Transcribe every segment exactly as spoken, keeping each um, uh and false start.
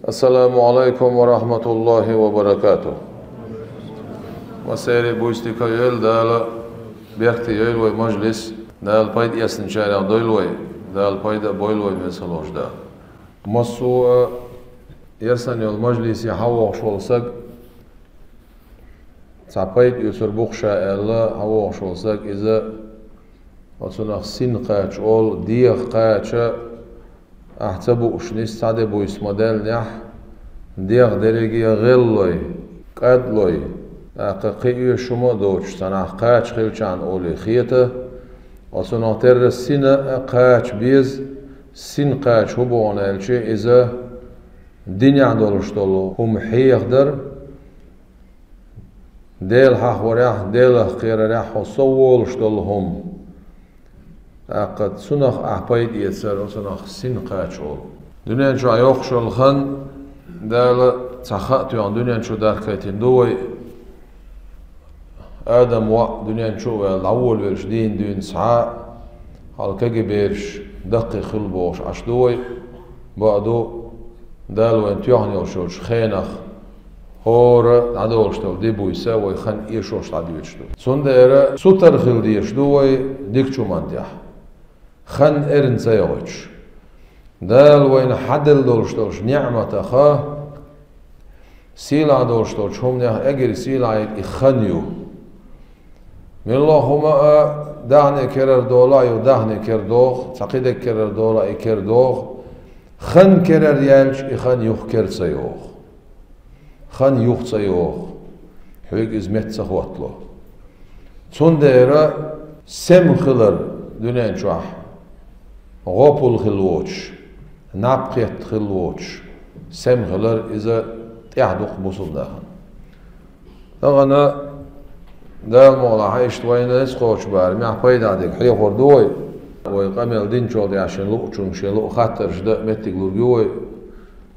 Ассаламу алайкум ва рахматуллахи ва баракатух. Ма сайре буйстика йойла Дала, беркате йойла вай мажлис, Дала пайда эцначарех дойла вай, Дала пайда а бойла вай, веза хилволча Дала. Массо а яссан йолу мажлисе хьавогӀуш волу саг, цхьа пайда оьцур бу-кх ша аьлла, хьавогӀуш волу саг иза, оцунах син кхача олу, дегӀ кхача, ахь ца бууш нис цхьа де буьйса ма-даьллинехь, дегӀ дерриге а гӀеллой, кӀадлой, тӀаккха кхин оьшуш хӀума а доцуш, цхьанхьа кхача хилчахьана олий хета, оцунах терра сина а кхача беза, син кхача хӀун боху аьлча, иза динехь долуш долу хӀума хьехадар, Дела хьахорехь, Делах кхерарехь хьо сов волуш долу хӀума. ТӀаккха цунах ахь пайда эцар, оцунах син кхача олу. Дуьнен чохь йоккхуш йолу хан, Дала цхьа хаа тоьхна дуьнен чу дахкийтина ду вай. Адам воӀ дуьнен чу а ваьлла, дӀаволавелча дийна дуьйна схьа, хьал кегий бераш даккхий хилла бохуш Ӏаш ду вай. Бакъду, Дала вайна тоьхна йолуш йолчу хенах, хӀора дӀадолуш долу де буьйса вай хан эшош дӀадоьдуш ду. Цундела сутара хила дезаш ду вай дикачу хӀуманна тӀехь, хан эрна ца йойтуш. Дала вайна хьаделла долуш долчу неӀматаха, сийлахь долуш долчу хӀуманех эггара сийлахь и хан ю. Мелла а хӀума а даьхни керара долу а ю, даьхни кера догӀу, цхьа кхидерг керара долу а и кера догӀу. Хан керара яьлча, и хан юха кера ца йогӀу. Хан юха ца йогӀу, хьоьга иза метта ца хӀоттало. Цундела сема хилар дуьнен чохь, гӀопал хилла воцуш, наб кхетта хилла воцуш, сема хилар иза тӀехь дукха бусулба нахана. Тахана, Дала мукъалахь, иштта вайна ницкъ кхочу барамехь пайда дерг хьехор ду вай. Вай къамел динчул тӀехь шен луучунга шен луъу хаттарш дан а меттиг лург ю вай.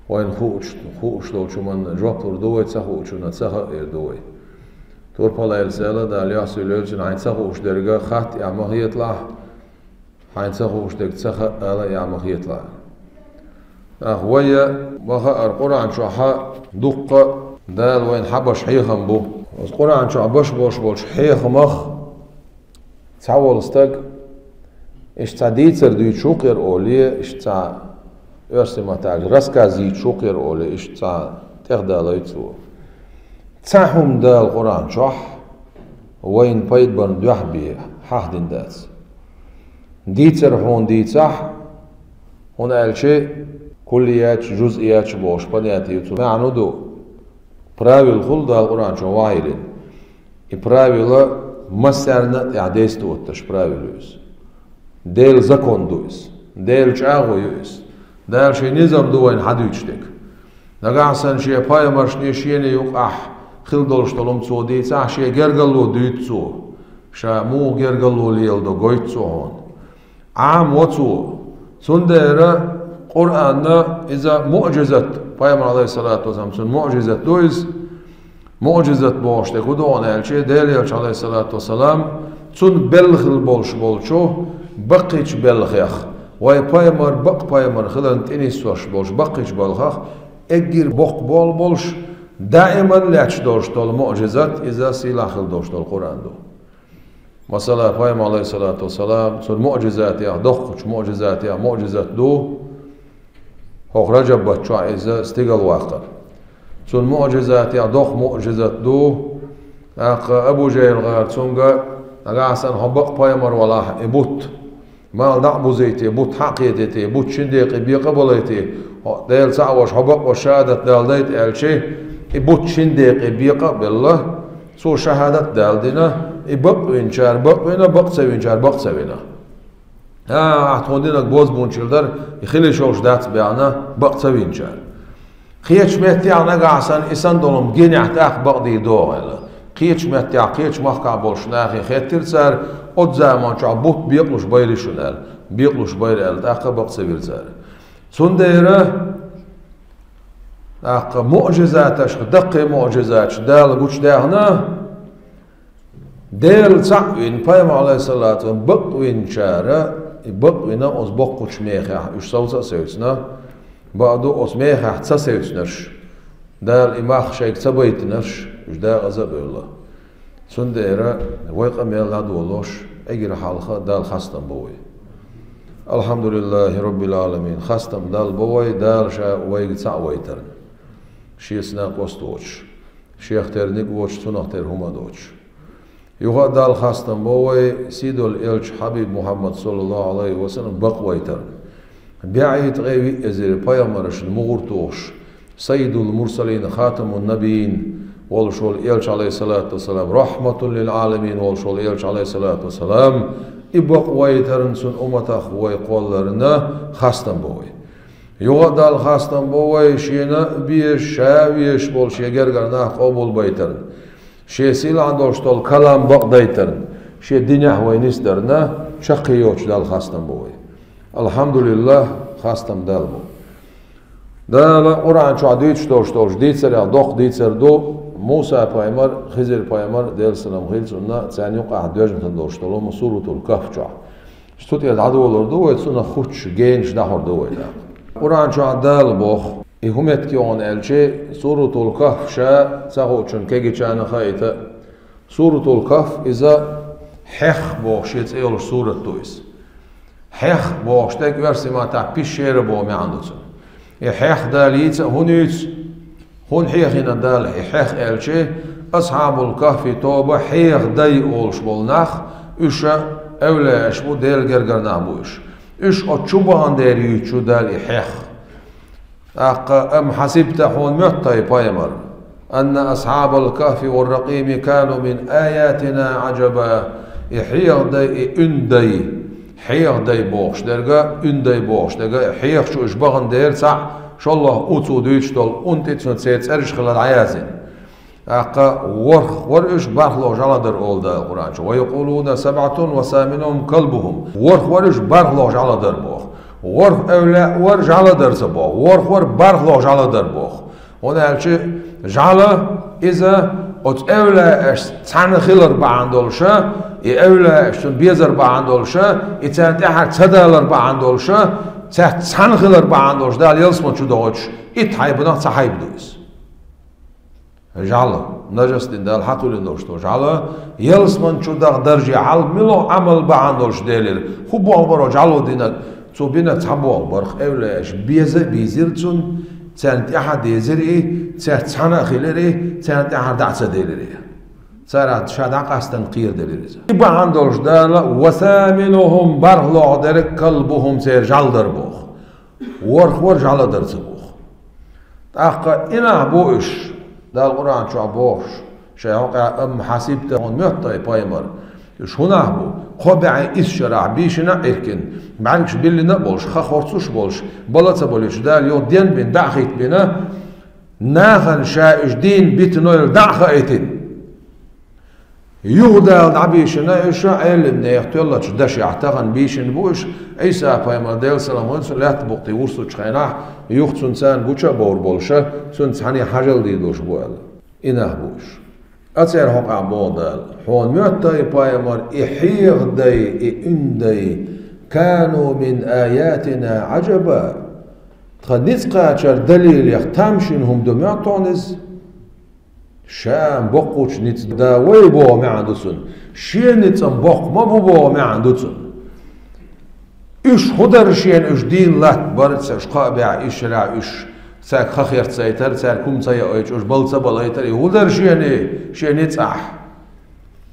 Вайна хууш, хууш долчу хӀуманна жоп лур ду вай, ца хуучунна ца хаар ду вай. Турпала аьлла, Дала йоьссийла йолчун хьайна ца хууш дерг хатта а ма хеталахь, хьайна ца хууш дерг ца хаъ ала а ма хеталахь. ТӀаккха вай ма хаара, Къуръан чохь дуккха Дала вайна хьабеш хьехам бу. Оцу Къуръан чохь беш болуш болчу хьехамах цхьа волу стаг, иштта цхьа дийцар дуьйцуш ву-кх хӀара олий, иштта цхьа оьрсийн маттахь аьлча рассказ йийцуш ву-кх хӀара олий, иштта цхьа тӀехдалой цо. Цхьа хӀума Дала Къуръан чохь вайна пайда барна дуьхьа бен хьахдина дац. Дийцар хьуна дийцахь, хӀунда аьлча куллияташ, жузъияташ бохуш понятие ю, цу маьӀна ду. Правила хуьлу Дала Къуръан чохь вахьийна. И правила массаьрна а тӀехь действовать деш правила ю иза. Делан закон ду иза. Делан чӀагӀо ю иза. Дала шен низам ду вайна хьадуьйцуш дерг. Нагахь санна шен пайхамаршний, шений юкъахь хила долуш долу хӀума цо дийцахь, шен гергарло дуьйцу цо. Ша муха гергарло леладо гойту цо хьуна. Ӏамаво цо. Цундела Къуръан иза муӀжизат, пайхамар, алейхиссалату вассалам, цуьнан муӀжизат ду иза. МуӀжизат бохуш дерг хӀун ду аьлча, Делан элча, алейхиссалату вассалам, цуьнан белла хила болуш болчу баккхийчу белхех, вайн пайхамар бакъ пайхамар хиларна тӀе нисдеш болчу баккхийчу белхех эггара боккха болу болуш, даиман лаьтташ долуш долу муӀжизат, иза сийлахь хила долуш долу Къуръан ду. Масала, пайхамар, алейхиссалату вассалам, цуьнан муӀжизатех, доккхачу муӀжизатех муӀжизат ду, хӀокху Раджаб баттахь иза стигала ваккхар. Цуьнан муӀжизатех доккха муӀжизат ду, тӀаккха Абу ЖахӀил гӀар цуьнга: «Нагахь санна хьо бакъ пайхамар валахь, и бутт мала дӀа а бузийта, бутт хьа а кхетийта, бутт шина декъе бекъа а балийта, хьо Дела цхьаъ волуш, хьо бакъ волуш шахӀадат даладайта», — аьлча, и бутт шина декъе бекъа а белла, цо шахӀадат а даладина, и бакъвинчара бакъвина, бакъ ца винчара бакъ ца вина. А, ахь тхуна динарг бозбунчалла дара, и хила йиш йолуш дац баьхна, бакъ ца винчара. Кхечу меттехь нагахь санна и санна долу гинехь тӀаккха бакъдийр догӀу аьлла. Кхечу меттехь, кхечу махкахь болуш нахе хеттира цара, оцу заман чохь бутт бекъалуш байрий шуна аьлла. Бекъалуш байра аьлла, тӀаккха бакъ ца вира цара. Цундела тӀаккха муӀжизаташка, даккхий муӀжизаташ Дала гучудаьхна, Дела цхьаъ вина, пайхамар, алейхиссалату вассалам, бакъвинчара, и бакъвина оцу боккхачу мехехь, уьш совца а севцна, Бакъду оцу мехахь ца севцинарш, Дала и мах шайга ца байтинарш, уьш декъаза а бевлла. Цундела вай къамел дӀадолош, эггара хьалха Далла хастам бо вай. Алхьамдулиллахи Роббил Ӏаламин, хастам Далла бо вай, Дала Ша вайга цхьаъ вайтарна. Шеца накъост воцуш, Шех тера ниг воцуш, Цунах тера хӀума а доцуш. Юха а Далла хастам бо вай, сийдолу элча Хьабиб Мухьаммад, саллаллаху Ӏалайхи ва саллам, бакъ вайтарна. БӀе ткъе виъ эзар пайхамаршна мугӀар тухуш, Саййидул Мурсалин, Хатамун Набийин волуш волу элча, Ӏалайхиссалату вассалам, Рахьматун лил Ӏаламин волуш волу элча, Ӏалайхиссалату вассалам, и бакъ вайтарна, цуьнан умматах вай кхолларна хастам бо вай. Юха а Далла хастам бо вай, Шена а безаш, Ша а везаш болу Шен гергара нах къобалбайтарна, Шен сийлахь долуш долу калам бакъдайтарна, Шен динехь вай нисдарна, чаккхе йоцуш Далла хастам бо вай. Алхьамдулиллах, хастам Далла бо. Дала Къуръан чохь дуьйцуш долуш долчу дийцарех доккха дийцар ду Муса-пайхамар, Хизир-пайхамар, Делан салам хила цунна, царна юкъахь доьжна хила долуш долу Суратул Кахф чохь. Цу тӀера дӀадолор ду вай, цунах хуьттуш генаш дахьор ду вай тӀаккха. Къуръан чохь Дала боху, и хӀун меттиг ю хьуна аьлча, Суратул Кахф ша ца хуучун кегийчарна хаийта. Суратул Кахф иза хьех боху шен цӀе йолуш сурат ду иза. Хьех бохуш дерг оьрсийн маттахь пещера боху маьӀна ду цуьнан. И хьех Дала йийца а хӀунда юьйцу? ХӀунда хьехийна Дала и хьех аьлча, Асхьабул Кахфи тоба хьеха дай олуш болу нах, уьш эвлаяаш бу, Делан гергара нах бу уьш. Уьш оцу чу бахана дера юьйцуш ю Дала и хьех. ТӀаккха, ам хьасибта, хьуна моьтту хӀай пайхамар, анна асхьабал кахфи вар ракъими кану мин аятина Ӏаджаба, и хьеха дай, и уьнда дай, хьеха дай бохуш дерга, уьнда дай бохуш дерга, и хьеха чу уьш бахана дера цхьаъ, шолгӀа цо дуьйцуш долу, унта тӀе цуьнан церан цӀераш хилла дӀаяздина. ТӀаккха ворхӀ вара уьш, бархӀло жӀаьла дара олу Дала Къуръан чу. Ва якъулуна сабӀатун ва саминухум калбухум. ВорхӀ вара уьш, бархӀло жӀаьла дара боху. ВорхӀ эвлаяъ вара, жӀаьла дара ца боху. ВорхӀ вара, бархӀло жӀаьла дара боху. ХӀунда аьлча жӀаьла иза оцу эвлаяашца цхьаьна хилар бахьана долуша, и эвлаяаш цунна безар бахьана долуша, и царна тӀаьхьара ца далар бахьана долуша, цаьрца цхьаьна хилар бахьана долуша Дала ялсамани чу дохуьйтуш итт хьайбанах цхьа хьайба ду иза. ЖӀаьла, нажас дина Дала хьакхуьллина долуш ду. ЖӀаьла, ялсамани чу даха дарже хьалха муьлха Ӏамал бахьана долуш делира. ХӀун болх бара жӀаьло динарг? Цо бинарг цхьа болх бара, эвлаяаш беза а бийзира цунна, царна тӀаьхьа а дезира и, цаьрца цхьаьна а хилира и, царна тӀаьхьара дӀа а ца делира и. Царах ша дӀакъастарна кхераделира иза. И бахьана долуш Дала, ва саминухум, бархӀло дерг, калбухум, церан жӀаьла дара боху. ВорхӀ вара, жӀаьла дара ца боху. ТӀаккха и нах бу уьш, Дала Къуръан чохь бохуш, шайн хьокъехь, ам хьасибта, хьуна моьтту хӀай пайхамар, уьш хӀун нах бу? Кхо бӀе исс шарахь бийшина а Ӏиркина, бӀаьргаш биллина а болуш, хан хорцуш а болуш, бала а ца болуьйтуш, Дала юха денбина, дӀа а хӀиттабина, нахана ша уьш дийна битинойла дӀа а хаийтина. Юха Дала дӀабийшина уьш Ӏелам нехан тоьллачу дашехь, тахана бийшина бу уьш, Ӏийса-пайхамар, Делан салам хуьлда цунна, лаьтта букъ тӀе вуьсучу хенахь, юха цунна царна гуча а бовр болуша, цуьнца цхьаьна хьажал дийр долуш бу аьлла. И нах бу уьш. Ткъа церан хьокъехь боху Дала: хьуна моьтту хӀай пайхамар, и хьеха дай, и уьнда дай, кану мин аятина Ӏаджаба, тхан ницкъ кхачар далилех тамашийна хӀума ду моьтту хьуна иза? Ша боккхачу ницкъ да вай боху маьӀна ду цунна. Шен ницкъ-м боккха ма бу боху маьӀна ду цунна. Уьш хӀун дара шена, уьш дийна латтабар, ца уьш кхаа бехь, ишшара уьш, цаьрга хан херцайтар, цаьрга хӀума ца яойтуш, уьш бала ца балайтар, и хӀун дара шена, шен ницкъахь?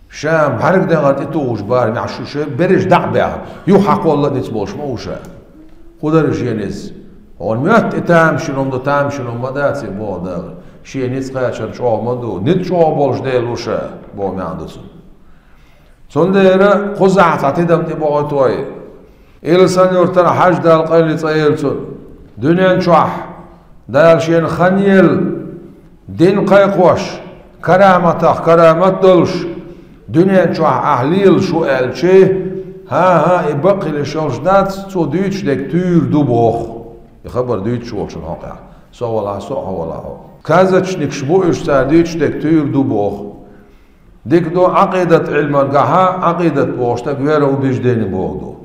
Ша бӀаьрг дегӀар тӀе тухуш бара, мехь шу шен берриш дӀа а баьхна, юха хьакхолла а ницкъ болуш ма ву ша. ХӀун дара шена иза? Хьуна моьтту и тамашийна хӀума ду, тамашийна хӀума ма дац и боху Дала. Шен ницкъ кхачар чӀогӀа ма ду, ницкъ чӀогӀа болуш Дела ву ша, боху маьӀна ду цунна. Цундела кхузахь цхьа тидам тӀебохуьйту вай. Илсхан-Юьртара Хьажа-Дала къайле цӀе йолу цунна. Дуьнен чохь Дала шена хан елла, дин кхайкхош, караматах карамат долуш, дуьнен чохь ахь лелаш ву аьлча, хӀан-хӀа, и бакъ хила йиш йолуш дац, цо дуьйцуш дерг туьйра ду боху. И хабар дуьйцуш волчун хьокъехь. Со а валахь, со а хьо валахь хьо. Казачникаш бу уьш, цара дуьйцуш дерг туьйра ду боху. Дика ду, Ӏакъидат Ӏилмангахьа, Ӏакъидат бохуш дерг вероубеждение боху ду.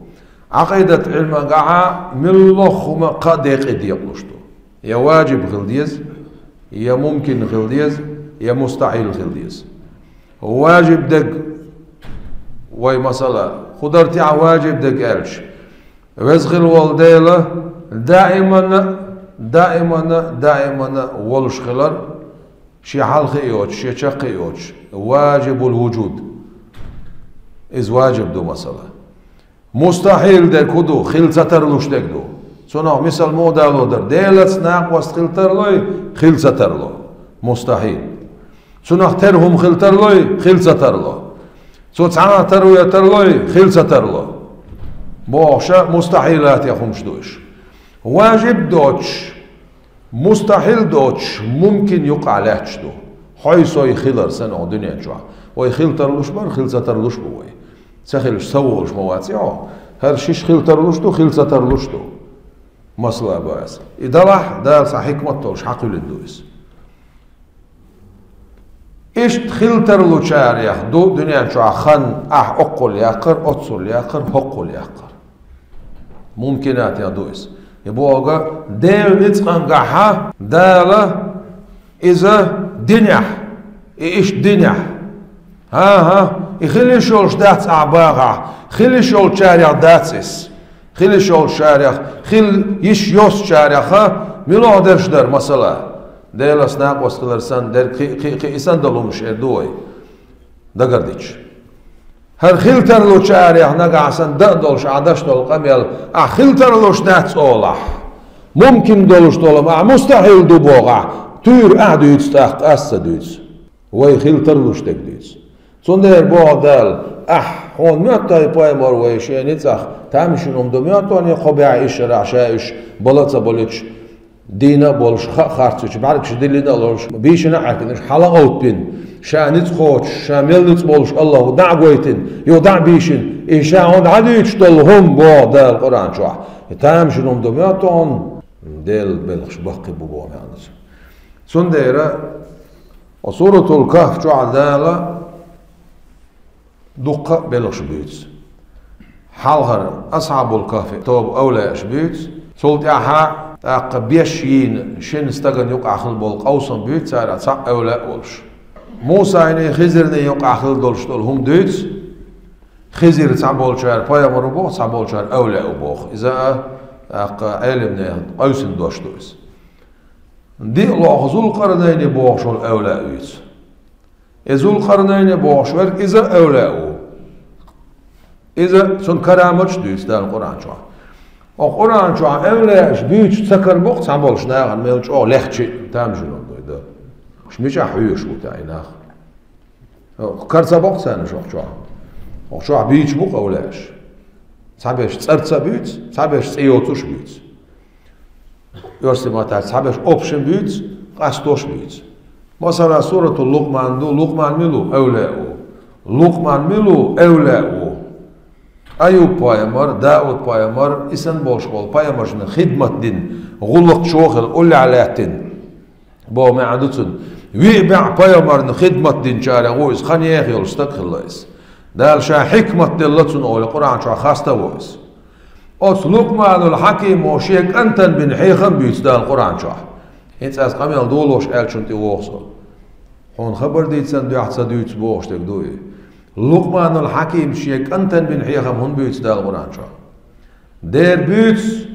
Ӏакъидат Ӏилмангахьа муьлхха хӀума кхаа декъе декъалуш ду. Я важиб хила деза, я мумкин хила деза, я мустахьил хила деза. Важиб дерг, вай масала, хӀун дар те важиб дерг аьлча, Веза хила волу Дела даимана, даимана, даимана волуш хилар, шен хьалха а йоцуш, шен чаккха а йоцуш, важибул вужуд. Иза важиб ду, масала. Мустахьил дерг хӀун ду? Хила ца тарлуш дерг ду. Цунах мисал муха дало дара? Делаца накъост хила тарлой, хила ца тарло. Мустахьил. Цунах тера хӀума хила тарлой, хила ца тарло. Цо цхьанхьа таро я тарлой, хила ца тарло. Бохуша мустахьилатех хӀумаш ду уьш. Важиб доцуш, мустахьил доцуш, мумкин юкъахь лаьтташ ду. Хьой-сой хилар санна оха дуьнен чохь. Вай хила тарлуш бара, хила ца тарлуш бу вай. Ца хилча, ца волуш ма вац и хьо. ХӀара шиш хила тарлуш ду, хила ца тарлуш ду. Масала бу аса. И далахь, Дала цхьа хьикмат долуш хьакхуьлина ду иза. Иштта хила тарлучарех ду дуьнен чохь хан, ахь оккхул яккхар, оццул яккхар, хӀоккхул яккхар. Мумкинатех ду иза. И боху, Делан ницкъангахьа Дала иза динехь, и иштта динехь. ХӀан-хӀа, и хила йиш йолуш дац ахь бахахь, хила йиш йолчарех дац иза. Хила йиш йолчарех, хила йиш йоцучареха муьлха дерш дара, масала. Делаца накъост хилар санна дерг кхин, кхин, кхин и санна долу хӀумаш эр ду вай, дагардича. ХӀара хила тарлучарех нагахь санна дан а долуш ахь даш долу къамел, ахь хила тарлуш дац олахь, мумкин долуш долу, ахь мустахьил ду бохахь, туьйра ахь дуьйцу тӀаккха, ас ца дуьйцу. Вай хила тарлуш дерг дуьйцу. Цундела боху Дала, ахь, хьуна моьтту пайхамар вай шен ницкъах, тамашийна хӀума ду моьтту хьуна кхо бӀе исс шарахь ша уьш бала а ца болуьйтуш, дийна а болуш, хаа харцвича, бӀаьргаш диллина а лоруш, бийшина а Ӏаьркина, уьш хьала а гӀовттабина, ша ницкъ кхочуш, ша мел ницкъ болуш Аллахо дӀа а гойтина, юха дӀа а бийшина, и ша хьуна дӀадуьйцуш долу хӀума боху Дала Къуръан чохь. И тамашийна хӀума ду моьтту хьуна, Делан белхаш баккхий бу боху маьӀна ду цуьнан. Цундела, оцу Суратул Кахф чохь Дала дуккха а белхаш буьйцу. Хьалхара Асхьабул Кахфе тоба овлааш буьйцу. Цул тӀаьхьа тӀаккха беш йийна шина стагана юкъахь хилла болу къовсам буьйцу, царах цхьаъ овлаъ а волуш. Мусайний Хизирний юкъахь хилла долуш долу хӀума дуьйцу. Хизир цхьаболчара пайхамар ву боху, цхьаболчара овлаъ ву боху. Иза а тӀаккха Ӏелимнехан къевсина дош ду иза. Диъ лоху Зулкъарнайни бохуш волу овлаъ вуьйцу. И Зулкъарнайни бохуш верг, иза а овлаъ ву. Иза цунна караматаш а дуьйцу Дала Къуръан чохь. Оха Къуръан чохь овлааш буьйцуш ца карабо-кх цхьаболчу нахана мел чӀогӀа лехча а, тамашийна хӀума ду и дан. Уьш мичахь хьоьжуш бу те и нах? Кара ца бо-кх царна уьш оха чохь. Оха чохь буьйцуш бу-кх овлааш. Цхьаберш цӀарца а буьйцу, цхьаберш цӀе йоцуш а буьйцу. Оьрсийн маттахь цхьаберш общем буьйцу, къастош а буьйцу. Масала, Суратул Лукъман ду, Лукъман мила ву? Овлаъ ву. Лукъман мила ву? Овлаъ ву. Аюб-пайхамар, Дауд-пайхамар, и санна болуш болу пайхамаршна хидмат дина, гӀуллакх чохь хилла, уллехь лаьттина. Боху маьӀна ду цуьнан. Виъ бӀе пайхамарна хидмат динчарех ву иза, хан еха йолу стаг хилла иза. Дала ша хьикмат делла цунна олий, Къуръан чохь хаста а ву иза. Оцу Лукъманул Хьакимо шен кӀантана бина хьехам буьйцу Дала Къуръан чохь. ХӀинца аса къамел долош аьллачунна тӀе воху со. Хьуна хабар дийцан дуьхьа ца дуьйцу бохуш дерг ду и. Лукъманул Хьаким шен кӀантана бина хьехам хӀунда буьйцу Дала Къуръан чохь? Дера буьйцу,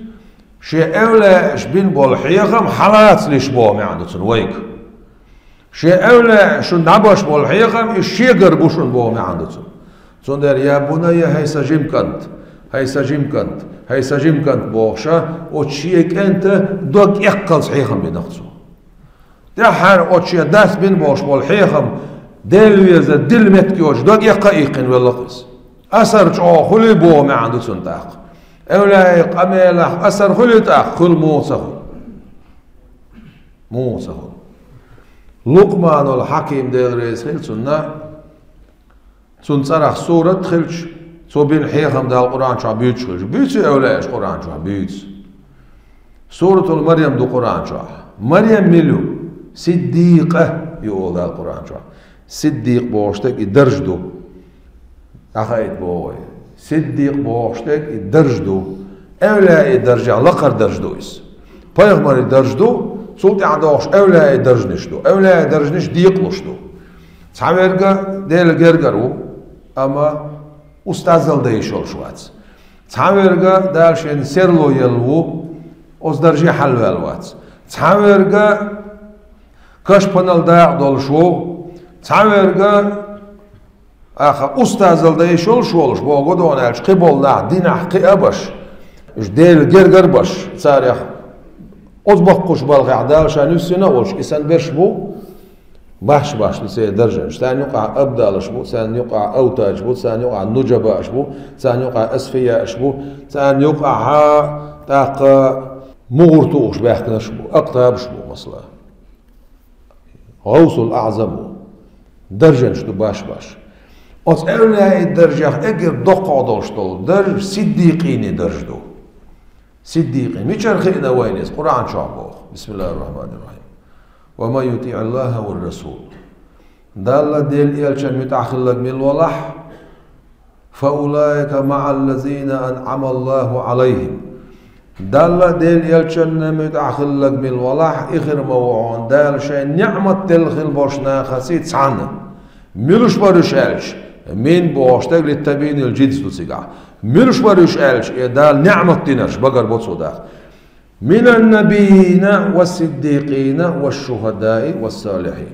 шен овлааш бина болу хьехам хьалацалаш боху маьӀна ду цуьнан вайга. Шен овлааш шуна дӀабеш болу хьехам, иза шегара бу шуна боху маьӀна ду цуьнан. Цундела, я бунайя, хӀай сан жима кӀант, хӀай сан жима кӀант, хӀай сан жима кӀант бохуша, оцу шен кӀентан дог эккхалц хьехам бина-кх цо. ТӀаьххьара оцу шен дас бина болуш болу хьехам, Дела везар дилла меттиг йоцуш, дог эккха а иккхина велла-кх иза. Асар чӀогӀа хуьлий боху маьӀна ду цуьнан тӀаккха. Овлаийн къамелах асар хуьлий тӀаккха? Хуьлу, муха ца хуьлу. Муха ца хуьлу. Лукъманул Хьаким, Дела реза хила цунна, цуьнан цӀарах сурат хилча, цо бина хьехам Дала Къуръан чохь буьйцуш хилча. Буьйцу овлааш Къуръан чохь? Буьйцу. Суратул Марьям ду Къуръан чохь. Марьям мила ю? Сиддикъа ю олу Дала Къуръан чохь. Сиддикъ бохуш дерг и дарж ду. ДӀахаийта боху вай. Сиддикъ бохуш дерг и дарж ду. Овлаийн даржех лакхара дарж ду иза. Пайхамарий дарж ду, цул тӀаьхьа догӀуш эвлияий даржнаш ду. Эвлияий даржнаш декъалуш ду. Цхьаверг Делан гергара ву, амма устазал дайш йолуш вац. Цхьаверг Дала шен серло елла ву, оцу дарже хьалаваьлла вац. Цхьаверг кашпанал дакъа долуш ву, цхьаверг аха устазал дайш йолуш волуш, боху гудонна аьлча, кхин болу нах динахь кхиабаш, уьш Делан гергара баш, царех оцу баккхуш балхехь Дала ша нуьссина а волуш, и санна берш бу, баш-баш ду церан даржанаш. Царна юкъахь абдалаш бу, царна юкъахь автажаш бу, царна юкъахь нуджабаш бу, царна юкъахь асфияаш бу, царна юкъахь тӀаккха мугӀар тухуш баьхкинарш бу, акътабаш бу, масала. ГӀовсул АӀзам ву. Даржанаш ду баш-баш. Оцу эвлияий даржех эггара доккхагӀа долуш долу дарж сиддикъийн дарж ду. Сиддикъийн. Мичара хиъна вайна иза? Къуръан чохь боху. Бисмиллахир-рахманир-рахим. «Ва ман ютиӀиллаха ва расул». Далла, Делан элчанна муьтӀахь хилларг мила валахь, «Фаулаика маӀаллазина анӀамаллаху Ӏалайхим». Далла, Делан элчанна муьтӀахь хилларг мила валахь, и хир ма ву хьуна Дала шайн ниӀмат делла хила болуш нахаций цхьаьна. Муьлш бара уьш аьлча, мин бохуш дерг литтабийнил джинс ду цигахь. Муьлш бара уьш аьлча, и Дала ниӀмат динарш багар бо цо даккха. «Минан набийина ва сиддикъина ва шухадаи ва салихин».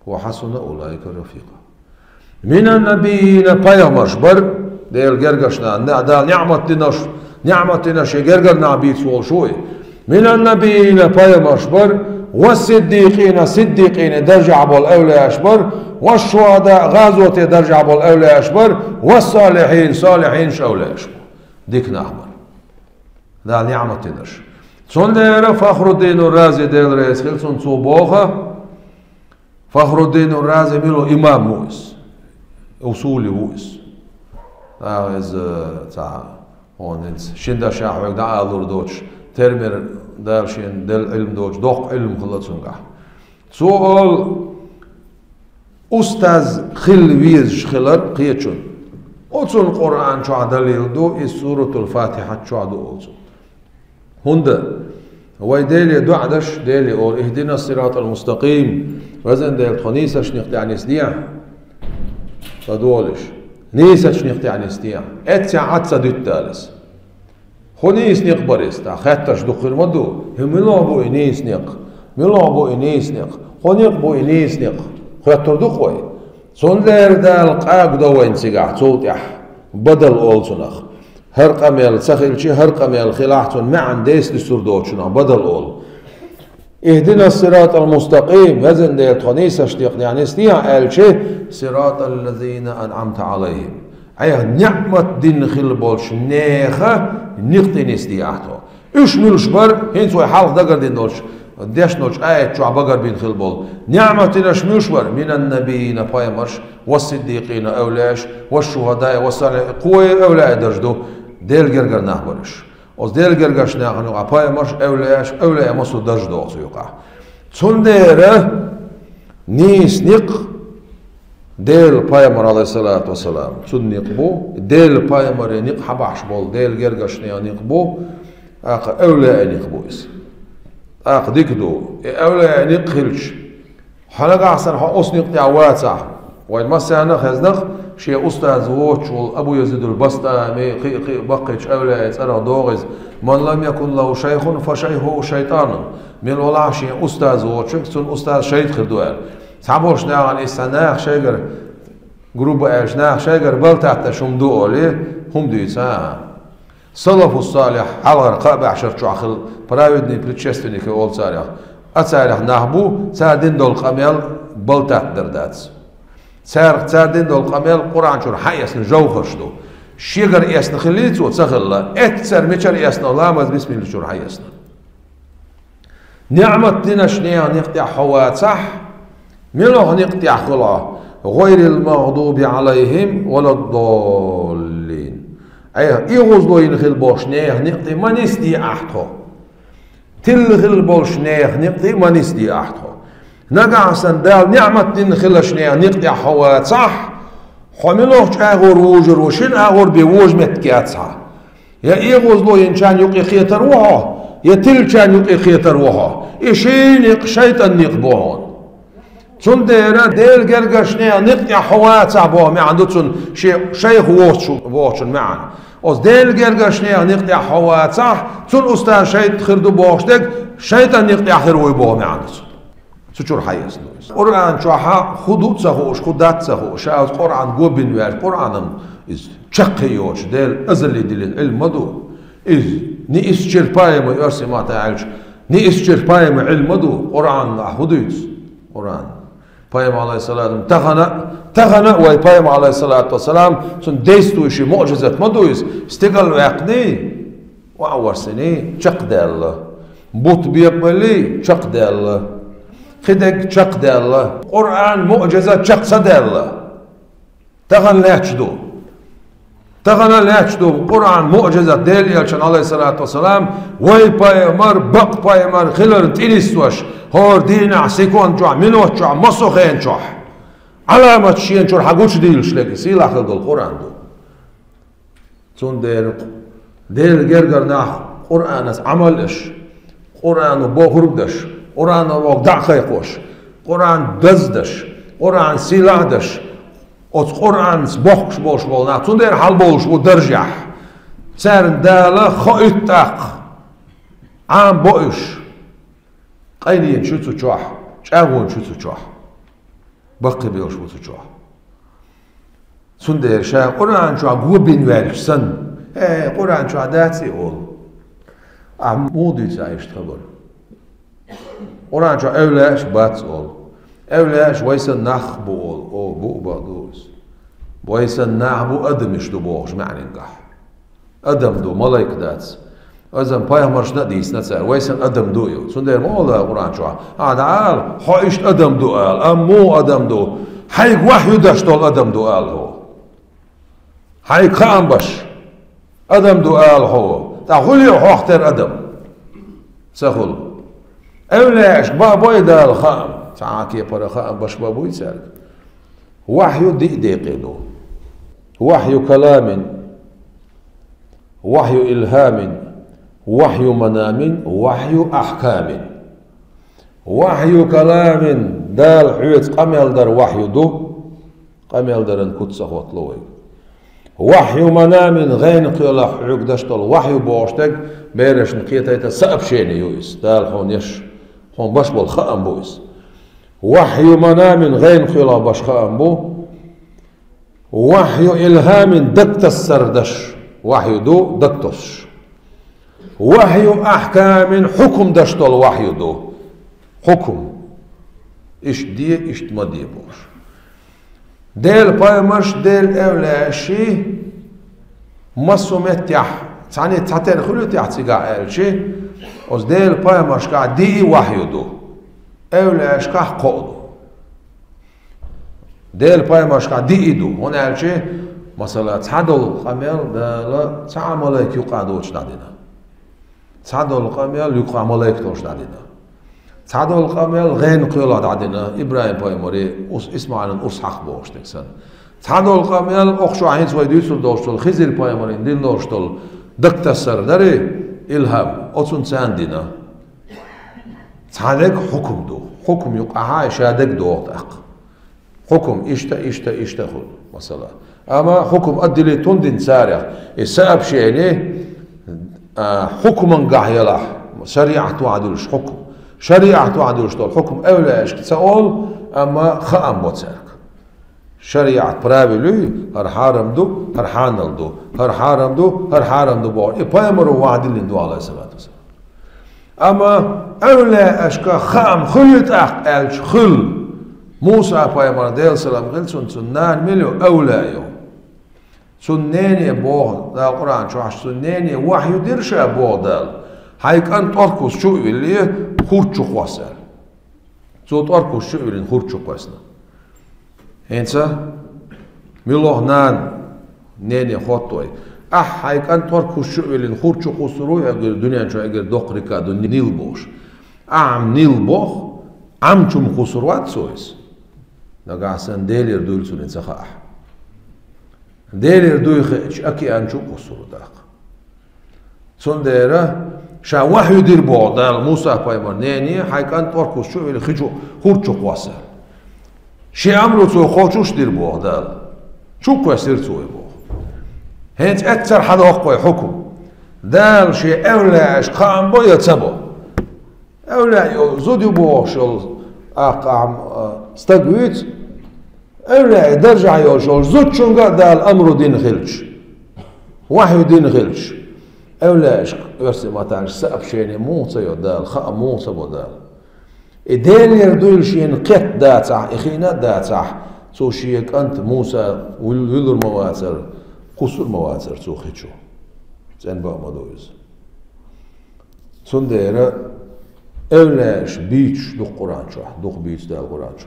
«Ва хьасуна улаика рафикъа». Минан набийина пайхамарш бар, Делан гергарш нах, Дала ниӀмат динарш, ниӀмат динарш шен гергара нах бийца волуш ву и. Минан набийина пайхамарш бар, ва сиддикъина, сиддикъина даржехь болу эвлияш бар, ва шухада, гӀазоте даржехь болу эвлияш бар, ва салихин, салихинаш эвлияш бар. Дика нах бар. Дала ниӀмат динарш. Цундела Фахруддину Рази, Дела реза хила цунна, цо боху, Фахруддину Рази мила ву, имам ву иза, усули ву иза. ТӀаккха иза цхьа хьуна хӀинца шина дашехь хьоьга дӀаалур доцуш, термер Дала шена делла Ӏилма доцуш, доккха Ӏилма хилла цуьнгахь. Цо олу, устаз хила везаш хилар кхечун. Оцунна Къуръан чохь далил ду, иза Суратул Фатихьат чохь ду оцу. ХӀунда вай Деле доӀа даш, Деле олу: «Ихдинас сиратал мустакъим», везан Дела, тхо нийсачу некъа тӀехь нисдехьа, ладогӀалаш. Нийсачу некъа тӀехь нисдехьа. Эццехь Ӏад ца дуьту Дала иза. ХӀун нийса некъ бара иза? ТӀаккха хеттарш дукха хир ма ду. ХӀун, муьлха бу и нийса некъ? Муьлха бу и нийса некъ? ХӀун некъ бу и нийса некъ? Хоьттур ду-кх вай. Цундела Дала къагадо вайна цигахь, цул тӀаьхьа. Бадал олу цунах. ХӀара къамел ца хилча, хӀара къамел хилахь, цунна маьӀна дайца дуьсур доцучунах бадал олу. «Ихдинас сиратал мустакъим», везан Дела, тхо нийсачу некъа тӀехь нисдехьа аьлча, «сиратал лазина анӀамта Ӏалайхим». Айхьа ниӀмат дина хила болчу нехан некъа тӀе нисдехьа тхо. Уьш муьлш бара, хӀинца вай хьалха дагардина долчу, дешна долчу аят чохь багарбина хила болу. НиӀмат динарш муьлш бара? Минан набийина, пайхамарш, ва сиддикъина, эвлияш, ва шухадаи, ва салихин, кхо эвлияй дарж ду, Делан гергара нах бара уьш. Оцу Делан гергарчу нахана юкъахь пайхамарш, эвлияш, эвлияй массо а дарж доху цу юкъахь. Цундела нийса некъ Делан пайхамар, алейхиссалату вассалам, цуьнан некъ бу, Делан пайхамаран некъ хьабахьаш болу Делан гергарчу нахана некъ бу, тӀаккха эвлияй некъ бу иза. ТӀаккха дика ду, и эвлияй некъ хилча, хьо нагахь санна хьо оцу некъа тӀехь вацахь, вайн массарна а хезна-кх, шен устаз воцуш волу Абу Язидул Бастами, кхин а, кхин а баккхийчу эвлияй цӀарах догӀу иза: «Ман лам якун лаху шайхун, фа шайхуху шайтанун». Мила валахь шен устаз воцуш, цуьнан устаз шайтӀа хир ду аьлла. Цхьаболчу нахана иза цхьа наха шайгара, груба аьлча, наха шайгара балтатташ хӀума ду олий, хӀума дуьйцу, а? Салафу салих, хьалхара кхаа бӀешар чохь хилла праведный предшественники олу царех. А царех нах бу, цара дина долу къамел балтаттадар дац. Цара, цара дина долу къамел Къуръан чуьра хьаэцна жовхӀарш ду. Шегара эцна хиллий цо? Ца хилла. Эццара мичара эцна? Ламаз бисмилла чуьра хьаэцна. НиӀмат динарш нехан некъа тӀехь хьо вацахь, муьлха некъа тӀехь хуьлу хьо? «ГӀайрил магӀдуби Ӏалайхим валаддоллин». Айхьа, эгӀазло йина хила болуш нехан некъа тӀе ма нисде ахь тхо. Тилла хила болуш нехан некъа тӀе ма нисде ахь тхо. Нагахь санна Дала ниӀмат дина хиларш нехан некъа тӀехь хьо вацахь, хьо муьлхачу агӀор вужур ву, шина агӀор бен вожа меттиг яц хьан? Я эгӀазло йинчарна юкъе кхетар ву хьо, Я тиллачарна юкъе кхетар ву хьо. И ший никъ шайтӀан никъ бу хьуна. Цундела Делан гергарчу нехан никъ тӀехь хьо вацахь боху маьӀна ду цунна, шен шайх воцуш вохучун маьӀна. Оцу Делан гергарчу нехан никъ тӀехь хьо вацахь, цунна устаз шайтӀа хир ду бохуш дерг, шайтӀан никъ тӀехь хир вуй боху маьӀна ду цунна. Цу чуьра хьаэца ду иза. Къуръан чохь хӀун ду а ца хууш, хӀун дац а ца хууш, ша оцу Къуръан го бина ваьлча, Къуръанан иза чаккхе йоцуш, Дела азале диллина Ӏилма ма ду. Иза ниъисчерпа а ма, оьрсийн маттахь аьлча, ниъисчерпа а ма Ӏилма ма ду. Къуръан ахь хӀун дуьйцу? Къуръан. Пайхамар, алейхиссалату, тахана, тахана а вай Пайхамар, алейхиссалату вассалам, цунна действующий муъжизат ма ду иза. Стигал ваьккхиний, охьаварсаний, чекхдаьлла. Бутт бекъабаллий, чекхдаьлла. Кхидерг чекхдаьлла. Къуръан муъжизат чекх ца даьлла. Тахана лаьтташ ду. Тахана лаьтташ ду Къуръан муъжизат, Делан элчан, алейхиссалату вассалам, вай пайхамар, бакъ пайхамар хиларна тӀе нисдеш, хӀора дийнахь, секунд чохь, минот чохь, массо а хенан чохь. Ӏаламаташ шена чуьра хьан гучудийлаш дерг, сийлахь хила долу Къуръан ду. Цундела Делан гергара нах Къуръанца Ӏамал еш, Къуръано бохург деш, Къуръано бохург дӀа а кхайкхош, Къуръан даздеш, Къуръан сийлахь деш, оцу Къуръанца бохкуш болуш болу нах цундела хьалабовлуш бу даржехь. Царна Дала хоуьйту тӀаккха. Ӏамабо уьш. Къайленаш ю цу чохь, чӀагӀонаш ю цу чохь. Баккхийбеллаш бу цу чохь. Цундела ша Къуръан чохь го бина ваьлча санна, э, Къуръан чохь дац и олу. Ахь муха дуьйцу иштта хабар? Къуръан чохь эвлаяаш бац олу. Эвлаяаш вай санна нах бу олу. О, бу а бакъ ду иза. Вай санна нах бу, адамаш ду бохуш маьӀнехь. Адам ду, малайк дац. Азам пайхамаршна а дийцина цара, вай санна адам ду ю. Цундела ма олу Къуръан чохь: «Ахьа дӀаала, хьо иштта адам ду», — ала. Амма муха адам ду? Хьайга вахью даш долу адам ду ала хьо. Хьайга хаам баш адам ду ала хьо. ТӀаккха хӀун ле хьох тера адам? Ца хуьлу. Эвлаяашка бан бой Дала хаам. Цхьа а кепара хаам баш бан буй цаьрга. Вахью диъ декъе ду. Вахью каламин, вахью илхамин, вахью манамин, вахью ахкамин. Вахью каламин, Дала хьоьца къамел дар вахью ду, къамел даран куц ца хӀоттало вайга. Вахью манамин, гӀенах кхелахь хьоьга даш долу вахью бохуш дерг, берашна кхетайта сообщение ю иза, Дала хьуна еш, хьуна баш болу хаам бу иза. Вахью манамин, гӀенах кхелахь баш хаам бу. Вахью илхамин, дагтассар даш вахью ду, дагтосуш. Вахью ахкамин, хьукум даш долу вахью ду. Хьукум. Иштта де, иштта ма де бохуш. Делан пайхамарш, Делан эвлаяашший массо а меттехь, цхьаьна цхьатерра хуьлу тӀехь цигахь аьлчи, оцу Делан пайхамаршкахь диъ вахью ду, эвлаяашкахь кхоъ ду. Делан пайхамаршкахь диъ ду, хӀунда аьлча, масала, цхьадолу къамел Дала цхьа а малайка юкъа доцуш дӀадина. Цхьадолу къамел юкъа малайка долуш дӀадина. Цхьадолу къамел гӀенах кхелахь дӀадина, ИбрахӀим-пайхамаре, ус-, ИсмаӀилан урс хьакха бохуш дерг санна. Цхьадолу къамел, окху чохь хӀинца вай дуьйцур долуш долу Хизир-пайхамарна дина долуш долу дагтассар дарий, илхам, оцунна царна дина. Цхьа дерг хьукум ду. Хьукум юкъахь ша дерг доху тӀаккха. Хьукум иштта, иштта, иштта хуьлу, масала. Амма хьукум отделить хӀунда дина царех? И сообщение, а, хьукумангахь елахь, шариӀат вахьа дуьлуш хьукум. ШариӀат вахьа дуьлуш долу хьукум эвлаяашка ца олу, амма хаам бо цаьрга. ШариӀат правил юй, хӀара хьарам ду, хӀара хьанал ду, хӀара хьарам ду, хӀара хьарам ду боху. И пайхамаро вахьа диллина ду, алейхиссалату вассалам. Амма эвлаяашка хаам хуьлий тӀаккха аьлча, хуьлу. Муса-пайхамар, Делан салам хила цунна, цуьнан нана мила ю? Эвлаяъ ю. Цуьнан нене боху Дала Къуръан чохь, цуьнан нене вахью дира ша боху Дала. Хьайн кӀант тӀоркхуш чу а вилле, хурд чу кхосса аьлла. Цо тӀоркхуш чу а виллина хурд чу кхоьссина. ХӀинца мила ву нана, нене хотту вай. Ахь хьайн кӀант тӀоркхуш чу а виллина хурд чу кхуссур ву, эггара дуьнен чу эггара доккха река ду Нил бохуш. Ахь Нил боху, Ӏам чу ма кхуссур вац цо иза. Нагахь санна Делера дуйла цунна ца хаахь. Делера дуй хиъча, океан чу а кхуссур ву тӀаккха. Цундела Ша вахьйу дир боху Дала Муса пайхамар нене, хьайн кӀант тӀоркхуш чу а вилла, хи чу, хӀорда чу кхосса. Шен амру цо кхочуш дир боху Дала. Чу кхоьссира цо и боху. ХӀинца эццара хьадоккху вай хьукум. Дала шен эвлаяашка хаам бо я ца бо? Эвлаяъ йолу зуда ю бохуш йолу ахкъахьа, а, стаг вуьйцу, эвлаяъ даржехь йолуш йолу зудчуьнга а Дала амру дина хилча, вахьйу дина хилча, эвлаяашка оьрсийн маттахь сообщение муха ца йо Дала, хаа муха ца бо Дала? И Делера дуйла шена кхетта дацахь, и хиъна а дацахь, цо шен кӀант Муса вуьл-, вуьллур ма вацара, кхуссур ма вацара цо хи чу. ЦӀена бан а ма ду иза. Цундела эвлаяаш буьйцуш ду-кх Къуръан чохь, дукха буьйцу Дала Къуръан чохь.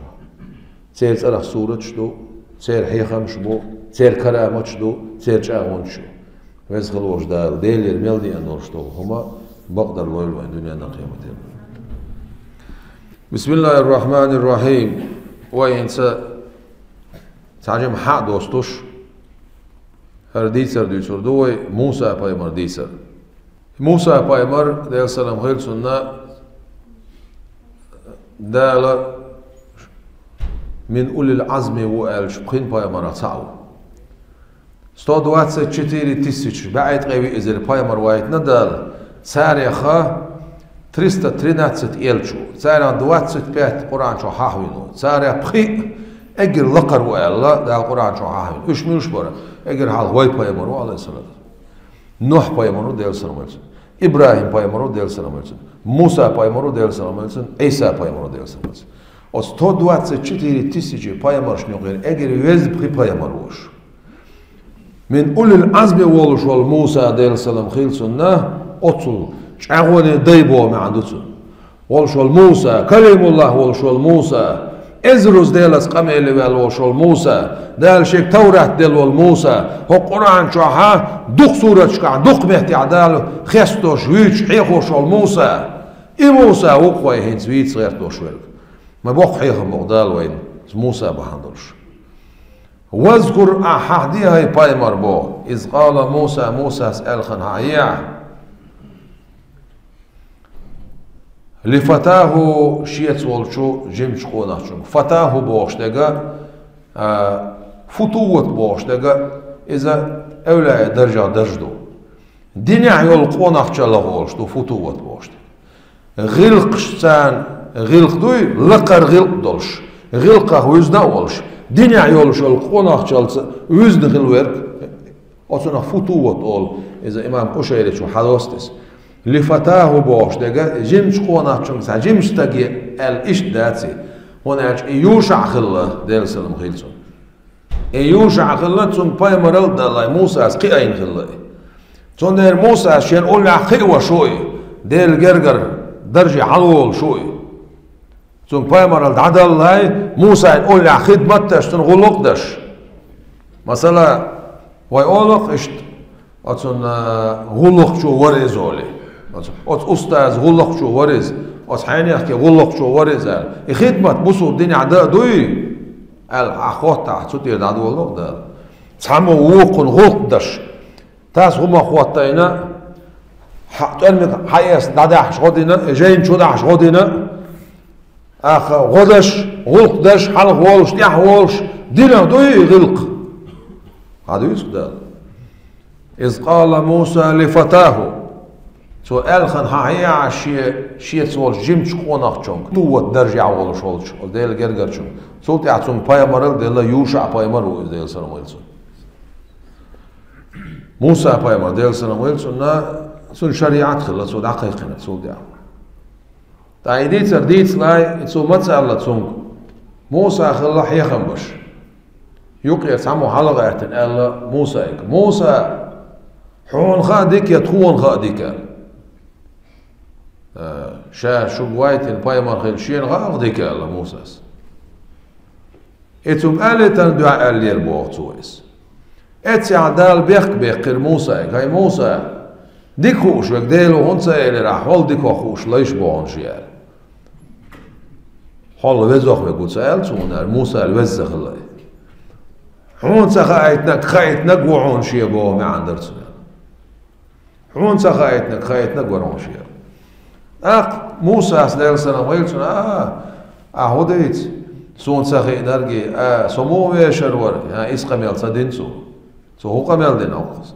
Церан цӀарах сураташ ду, церан хьехамаш бу, церан караматаш ду, церан чӀагӀонаш ю. Веза хила волчу Дала Делера мел деана долуш долу хӀума бакъдар лойла вайн дуьненна а, къематдийнна а. Бисмиллахир-рахманир-рахим. Вай хӀинца цхьа жимма хьа а достуш, хӀара дийцар дуьйцур ду вай, Муса пайхамар дийцар. Муса пайхамар, Делан салам хила цунна, Дала мин улил Ӏазми ву аьллачу пхин пайхамарах цхьаъ ву. Сто двадцать четыре тысячи, бӀе ткъе виъ эзар пайхамар вайтина Дала, царех триста тринадцать элча ву, царах двадцать пять Къуръан чохь хьахийна ву, царах пхиъ эггара лакхара ву аьлла, Дала Къуръан чохь хьахийна. Уьш муьлш бара? Эггара хьалха вай пайхамар ву, алейхиссалату. Нухь пайхамар ву, Делан салам хила цунна. ИбрахӀим пайхамар ву, Делан салам хила цунна. Муса пайхамар ву, Делан салам хила цунна. Ӏийса пайхамар ву, Делан салам хила цунна. Оцу сто двадцать четыре тысячи пайхамаршна юкъера эггара веза пхи пайхамар ву уьш. Мин улил Ӏазми волуш волу Муса, Делан салам хила цунна, оцу чӀагӀонийн дай боху маьӀна ду цуьнан. Волуш волу Муса, Калимуллах волуш волу Муса, эзаруза Делаца къамел ваьлла волуш волу Муса, Дала шега Таврат делла волу Муса, хӀокху Къуръан чохь дукха сураташкахь, дукха меттехь Дала хестош, вуьйцуш, хьехош волу Муса. И Муса ву-кх вай хӀинца вийца гӀертош верг. Ма боккха хьехам боху Дала вайна, Муса бахьана долуш. Вазкур, ахь хьахьде хӀай пайхамар боху, из къала Муса, Мусас аьлла хан хьахьехьа. Ли фатаху, шеца волчу жимачу къонахчуьнга. Фатаху бохуш дерг, а, футуват бохуш дерг, иза эвлаяъ даржехь дарж ду. Динехь йолу къонахчалла гӀолуш ду футуват бохуш дерг. ГӀиллакхаш царна гӀиллакх дуй, лакхара гӀиллакх долуш, гӀиллакхах вуьзна а волуш, динехь йолуш йолу къонахчаллица вуьзна хила верг. Оцунах футуват олу, иза имам Къушайричо хьадоста иза. Ли фатаху бохуш дерг, жимачу къонахчуьнга цхьа жимачу стаге аьлла иштта дац и, хӀунда аьлча и ЮшаӀ хилла, Делан салам хила цунна. И ЮшаӀ хилла, цунна пайхамаралла а даллалц, Мусас кхиийна хилла и. Цундела Мусас шен уллехь кхиавеш ву и, Делан гергара дарже хьалаволуш ву и. Цунна пайхамаралла дӀадаллалц, Мусайна уллехь хидмат а деш, цунна гӀуллакх а деш. Масала, вай олу-кх иштта, оцунна, а, гӀуллакхчо вара иза олий. Оцу, оцу устаза гӀуллакхчо вара иза, оцу хьенехке гӀуллакхчо вара иза аьлла. И хидмат бусулба динехь дан а дуй? Аьлла, ахь хоттахь, цу тӀера дӀадолу-кх Дала. Цхьаммо вукхунна гӀуллакх деш, тас хӀума хоттайна, хьа-, тӀоьрмиг хьаэцна дӀадахьаш гӀо дина, жайна чу дахьаш гӀо дина, аха, гӀо даш, гӀуллакх даш, хьалха волуш, тӀаьхьа волуш, динах дуй и гӀиллакх? Хьан дуьйцу Дала? Из къала Муса ли фатаху. Цо аьлла хан хьан хьеа шен, шеца волчу жимачу къонахчуьнга, нувват даржехь волуш волчу, оцу Делан гергарчуьнга. Цул тӀаьхьа цунна пайхамаралла делла, ЮшаӀ пайхамар ву иза, Делан салам хила цунна. Муса пайхамар, Делан салам хила цунна, цунна шариӀат хилла, цо дӀакхайкхина цул тӀаьхьа. ТӀаккха и дийцар дийцале, и цо маца аьлла цуьнга? Муса хилла хьехам беш. Юккъера цхьаммо хьалагӀаьртина аьлла Мусайга: «Муса, хьуна хаа дика я тхуна хаа дика?» «Э, ша шуьга вайтина пайхамар хила шена хаа дика», — аьлла Мусас. И цуьнга алийтарна дуьхьа аьллера боху цо иза. Эццехь Дала бехк беккхира Мусайга: «ХӀай Муса, дика хууш верг Дела ву хӀунда ца элира ахь, хьол дика хууш лайш бохьунаш яра?» «Хьол везох верг ву», — ца аьлла цо, хӀунда аьлча Муса веза ца хилла и. «Хьуна ца хаийтинарг хаийтинарг ву хьуна шен», — боху маьӀна дара цуьнан. «Хьуна ца хаийтинарг хаийтинарг вара хьуна шен». ТӀаккха Мусас, Делан салам хилда цунна: «А, ахь хӀун дийца? Суна ца хиънарг, а, со муха вешар вара?» — аьлла, иза къамел ца дина цо. Цо хӀун къамел дина хӀокхуза?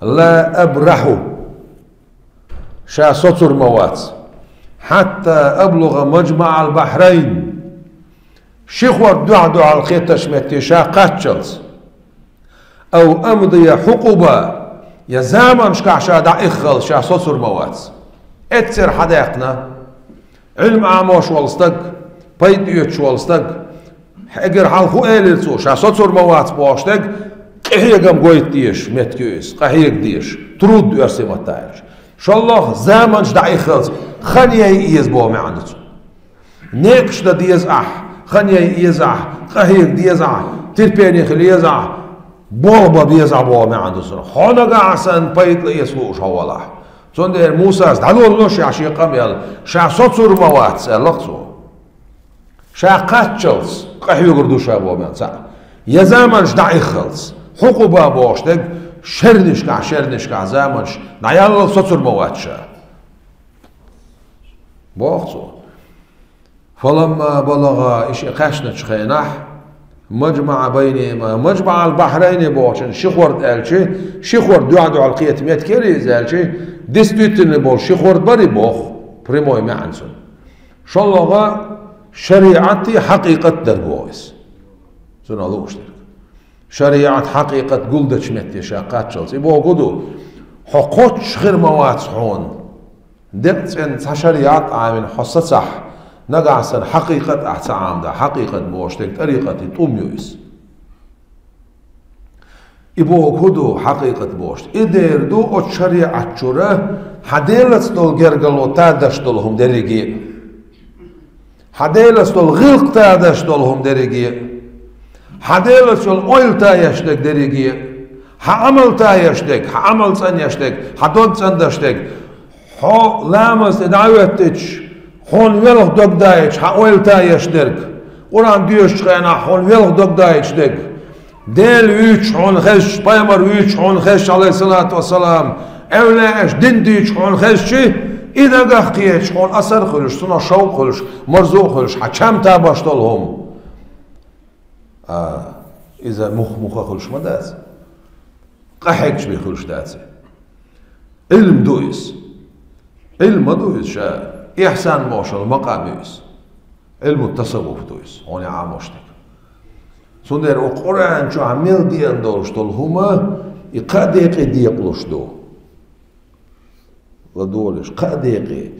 «Ла абрахьу». Ша соцур ма вац. «Хьатта аблугӀа мажмаӀал бахьрайн». Ши хӀорд дуьхьал-дуьхьал кхеташ метте ша кхаччалц. «Ав амдия хьукъуба», я заманашкахь ша дӀаиххалц, ша соцур ма вац. Эццера хьадаьккхина, Ӏилма Ӏамош волу стаг, пайда оьцуш волу стаг, хьегара хьалха хӀун элира цо, ша соцур ма вац бохуш дерг, къахьегам гойту дезаш меттиг ю иза, къахьега дезаш, труд оьрсийн маттахь аьлча. ШолгӀа заманаш дӀаиххалц, хан яйа еза боху маьӀна ду цуьнан. Некъаш дан деза ахь, хан яйа еза ахь, къахьега деза ахь, терпение хила еза ахь, болх бан беза ахь боху маьӀна ду цуьнан. Хьо нагахь санна пайда эца лууш хьо валахь. Цундела Мусас дӀадоллуш ша шен къамел, ша соцур ма вац, аьлла цо. Ша кхаччалц къахьоьгур ду ша боху маьӀна цхьаъ. Я заманаш дӀаиххалц, хьукъуба бохуш дерг, шернишкахь, шернишкахь заманаш дӀаяллалц соцур ма вац ша. Боху цо. «Фаламма балагӀа», и шиъ кхаьчначу хенахь, «мажмаӀа байнихима», «мажмаӀал бахьрайни» бохучун ши хӀорд аьлчи, ши хӀорд дуьхьал-дуьхьал кхета меттиг яра иза аьлчи, действительно болу ши хӀорд бара и боху, прямой маьӀна цуьнан. ШолгӀа шариӀат а, хьакъикъат а дерг боху иза. Цунах лууш дерг. ШариӀат, хьакъикъат гулдечу метте ша кхаччалц. И бохург ду, хьо кхоччуш хир ма вац хьуна. Декъа цӀена цхьа шариӀат а Ӏамийна хьо сацахь, нагахь санна хьакъикъат а ахь ца Ӏамадахь, хьакъикъат бохуш дерг тӀарикъатан тӀум ю иза. И бохург хӀун ду хьакъикъат бохуш? И дера ду оцу шариӀат чуьра хьан Делаца долу гергарло тадеш долу хӀума дерриге а. Хьан Делаца долу гӀиллакх тадеш долу хӀума дерриге а, хьан Делаца йолу ойла тайеш дерг дерриге а, хьан Ӏамал тайеш дерг, хьан Ӏамал цӀанъеш дерг, хьан дог цӀандеш дерг, хьо ламаз тӀе дӀа а хӀоьттича, хьуна велха дог даийташ хьан ойла тайеш дерг, Къуръан доьшучу хенахь хьуна велха дог даийташ дерг, Дела вуьйцуш хьуна хезча, пайхамар вуьйцуш хьуна хезча, Ӏалайхиссалату вассалам, эвлаяаш дин дуьйцуш хьуна хезча, и дагах кхеташ хьуна асар а хуьлуш, цунах шовкъ а хуьлуш, марзо а хуьлуш, хьан чам табеш долу хӀума. А, иза мух-муха хуьлуш ма дац. Къахьегча бен хуьлуш дац. Ӏилма ду иза. Ӏилма ду иза ша. Ихьсан бохуш йолу макъам ю иза. Ӏилму тасаввуф ду иза, хьуна Ӏамош дерг. Цундела оцу Къуръан чохь мел деана долуш долу хӀума, и кхаа декъе декъалуш ду. ЛадогӀалаш, кхаа декъе.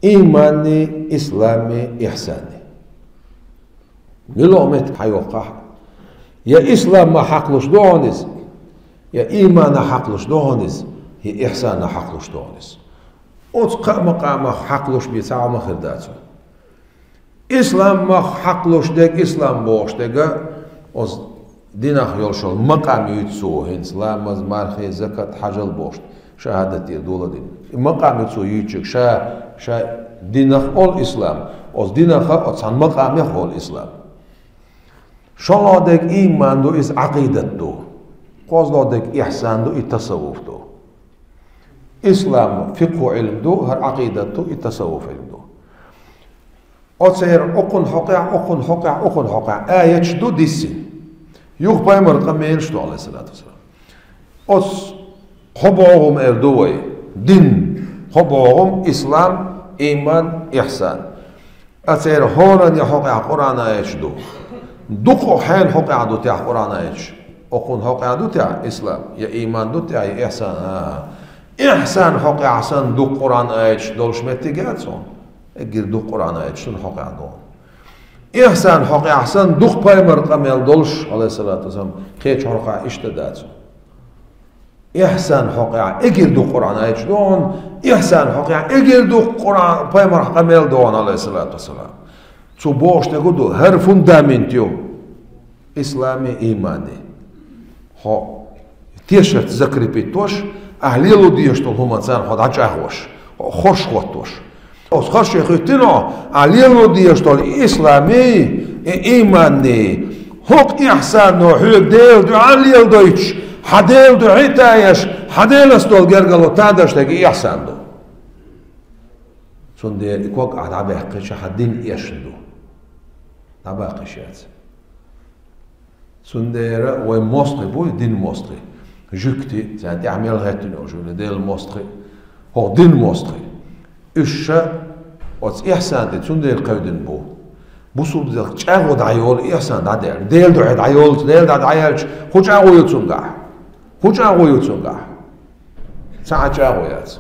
Ийманни, исламми, ихьсанни. Муьлха меттиг хьайоккхахь, я исламах хьакхалуш ду хьуна иза, я ийманах хьакхалуш ду хьуна иза, я ихьсанах хьакхалуш ду хьуна иза. Оцу кхаа макъамах хьакхалуш бен цхьа хӀума хир дац хьуна. Исламах хьакхалуш дерг, ислам бохуш дерг, оцу динах йолуш йолу макъам юьйцу цо, хӀинца ламаз, мархи, закат, хьажал бохуш, шахӀадат тӀера дола дина. И макъам ю цо юьйцург, ша, ша динах олу ислам, оцу динах а, оцу цхьана макъамех олу ислам. ШолгӀа дерг ийман ду, иза Ӏакъидат ду. КхозлагӀа дерг ихьсан ду, и тасаввуф ду. Ислам фикъхӀу Ӏилм ду, хӀара Ӏакъидат ду, и тасаввуф Ӏилм ду. Оцеран окхунна хьокъехь, окхунна хьокъехь, окхунна хьокъехь аяташ ду диссина. Юха пайхамар къамелаш ду, Ӏалайхиссалату вассалам. Оцу кхо бӀогӀам эр ду вай. Дин, кхо бӀогӀам: ислам, ийман, ихьсан. Оцеран хӀоранна хьокъехь Къуръан аяташ ду. Дукха хьенан хьокъехь ду техь Къуръан аяташ? Окхунна хьокъехь ду техь ислам, я ийман ду техь, я ихьсан? А. Ихьсан хьокъехь санна дукха Къуръан аяташ долуш меттиг яц хьуна? Эггара дукха Къуръан аяташ цунна хьокъехь ду. Ихьсан хьокъехь санна дукха пайхамар къамел долуш, Ӏалайхиссалату вассалам, кхечу хьокъехь иштта дац хьуна. Ихьсан хьокъехь эггара дукха Къуръан аяташ ду хьуна, ихьсан хьокъехь эггара дукха Къуръан, пайхамар къамел ду хьуна, Ӏалайхиссалату вассалам. Цо бохуш дерг хӀун ду, хӀара фундамент ю. Ислами, иймани. Хьо тешарца закрепить веш, ахь лело дезаш долу хӀуманца хьо дӀачӀагӀвеш, хьо хорш хӀоттош. Оцу хорше хӀоьттина хьо, ахь лело дезаш долу и ислами, и иймани, хӀокху ихьсано хьоьга Делан дуьхьа леладойтуш, хьан Делан дуьхьа а таеш, хьан Делаца долу гергарло тадеш дерг и ихьсан ду. Цундела и ког ахь дӀабаьккхича, хьан дин эшна ду. ДӀабаккха йиш яц. Цундела вай мостагӀий буй, дин мостагӀий. Жуьгтий, царна тӀехь мел хӀоьттина йолуш йолу Делан мостагӀий, хӀокху дин мостагӀий. Уьш ша оцу ихсан тӀе цундела кхевдина бу. Бусулба динах чӀагӀо дӀайолу, ихсан дӀадаьлла. Делан дуьхьа дӀайолу, Делан дуьхьа дӀаяьлча, хӀун чӀагӀо ю цуьнгахь? ХӀун чӀагӀо ю цуьнгахь? Цхьа а чӀагӀо яц.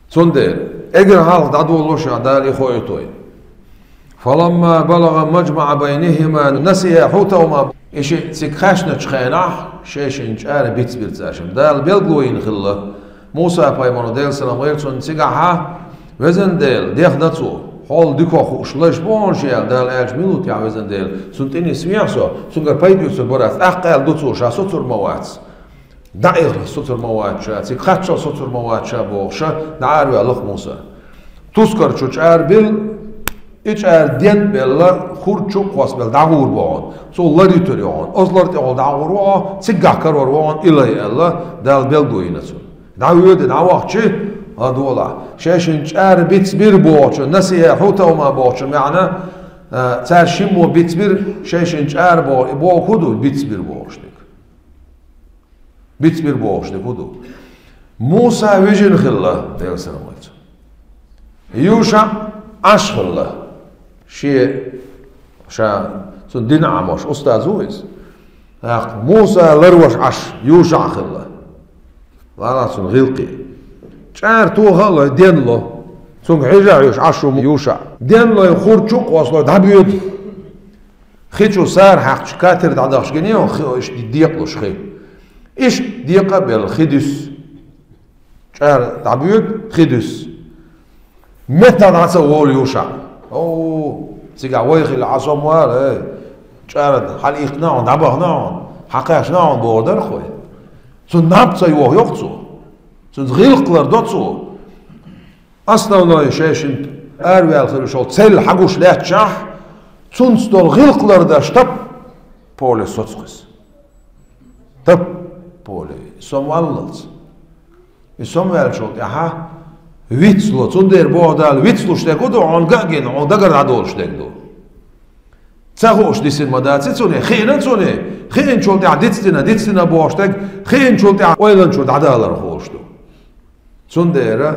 Цундела, эггара хьалха дӀадолалуш а Дала и хоуьйту вай. «فلما بلغا مجمع بينهما نسيا حوتهما». И шиъ цига кхаьчначу хенахь, шайшинна чӀара бицбира цаьршимма. Дала билгало йина хилла, Муса-пайхамар, Делан салам хуьлда цунна, цигахь: «Везан Дела, дехна цо, хьол дика хууш лайш бу хьуна шен», — аьлла. Дала аьлча: «Мила ву техьа, везан Дела? Цунна тӀе нисвехьа со, цуьнгара пайда оьцур бац, тӀаккха аьлла ду цо, ша соцур ма вац. ДӀаихло соцур ма вац ша, цига кхаччалц соцур ма вац ша», — бохуш, дӀа араваьлла-кх Муса. Тускар чу чӀара билла, и чӀара ден а белла, хурд чу а кхоссабелла, дӀагӀур бу хьуна. Цо лар йитур ю хьуна. Оцу лар тӀехула дӀагӀур ву хьо, цигахь карор ву хьуна и лай, аьлла, Дала билгало йина цунна. ДӀавоьду, дӀавахча, гӀадолахь. Шайшинна чӀара бицбира бохучу, «نسيا حوتهما» бохучу маьӀна, а, цаьршиммо бицбира шайшинна чӀара боху, и боху хӀун ду, бицбира бохуш дерг? Бицбира бохуш дерг хӀун ду? Муса вижина хилла, Делан салам хуьлда цунна. Юша Ӏаш хилла. Шен, ша, цунна дин Ӏамош, устаз ву иза. ТӀаккха Муса ларвеш Ӏаш Юша хилла. Вала цунна гӀиллакхе. ЧӀара тоха а лой, ден ло. Цуьнга хьежа а хьоьжуш Ӏаш ву Юша. Ден лой, хурд чу а кхоссалой, дӀабоьду. Хи чу сара хьаькхча, катер дӀадахча гиний хьуна, хи, иштта декъалуш хи. Иштта декъа а белла, хи дуьсу. ЧӀара дӀабоьду, хи дуьсу. Меттах дӀа ца волу Юша. О, цигахь вай хилла, хьан сом вара, эй, чӀара хьалаихкина хьуна, дӀабахана хьуна, хьан кхаьчна хьуна бохур дара-кх вай. Цунна наб ца йоху йоккху цо. Цуьнца гӀиллакх лардо цо. Основной шайшинна араваьлла хир йолу цел хьагуш лаьтташехь, цуьнца долу гӀиллакх лардеш тап поле соцу-кх иза. Тап поле. И сом валлалц. И сом ваьллачул тӀаьхьа вицло. Цундела боху Дала, вицлуш дерг хӀун ду, хьуна ган а гина, хьуна дагара дӀадолуш дерг ду. Ца хууш дисина ма дац и цуьнан, хиъна цуьнан, хиъначул тӀаьхьа дицдина, дицдина бохуш дерг, хиъначул тӀаьхьа ойланчуьра дӀадалар хууш ду. Цундела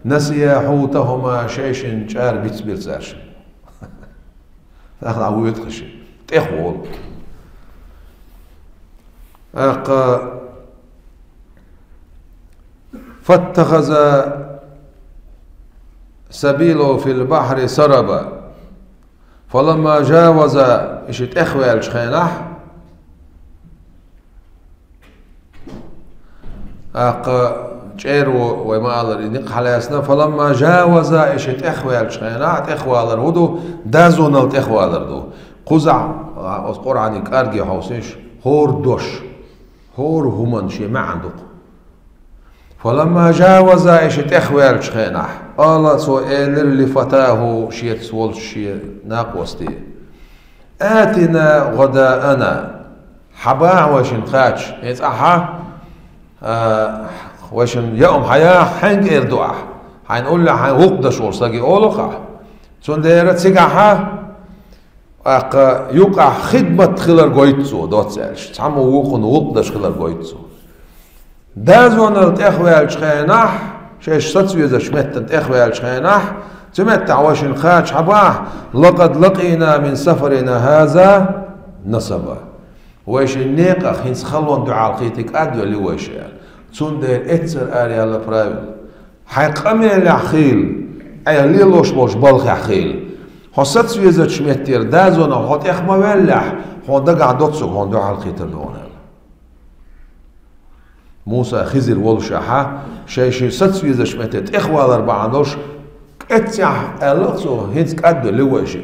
«نسيا حوتهما», шайшинна чӀара бицбира цаьршимма. Нах дӀавоьду-кх шиъ. ТӀехволу. ТӀаккха «فاتخذا سبيله في البحر سربا». «فلما جاوزا», и шиъ тӀехваьллачу хенахь, тӀаккха чӀеро вай ма-аллара, и некъ хьалаьцна, «فلما جاوزا», и шиъ тӀехваьллачу хенахь, тӀехвалар хӀун ду, дозанал тӀехвалар ду. Кхузахь, а, оцу Къуръанан кӀорге хьовсийша, хӀора дош, хӀора хӀуманна шен маьӀна ду-кх. «فلما جاوزا», и шиъ тӀехваьллачу хенахь, «قال», цо элира, «لفتاه», шеца волчу шен накъосте: «آتنا غداءنا», хьабахьа вайшинна кхача, хӀинца ахьа, а, вайшинна яа хӀума хьаяха, хьаьнга эр ду ахь? Хьайна уллехь хьайн гӀуллакх деш волу стаге олу-кх ахь. Цундела цигахьа, тӀаккха юкъахь хидмат хилар гойту цо, доцца аьлча, цхьаммо вукхунна гӀуллакх деш хилар гойту цо. Дозанал тӀехваьллачу хенахь, шайша саца везачу меттана тӀехваьллачу хенахь, цу меттехь вайшинна кхача хьабахьа: «لقد لقينا من سفرنا هذا نصبا». Вайшинна некъах хӀинца халонна дуьхьал кхийтина кӀадвелли вайша аьлла. Цундела эццара араяьлла правило. Хьайн къамелехь хийла, айхьа лелош болчу балхехь хийла. Хьо саца везачу меттера дозанал хьо тӀех ма ваьллехь, хьуна дагахь доцург хьуна дуьхьал кхетар ду хьуна аьлла. Муса, Хизир волушехьа, шайшиъ саца везачу метте тӀехвалар бахьана долуш, кӀеццехь аьлла цо, хӀинца кӀадвелли вайша,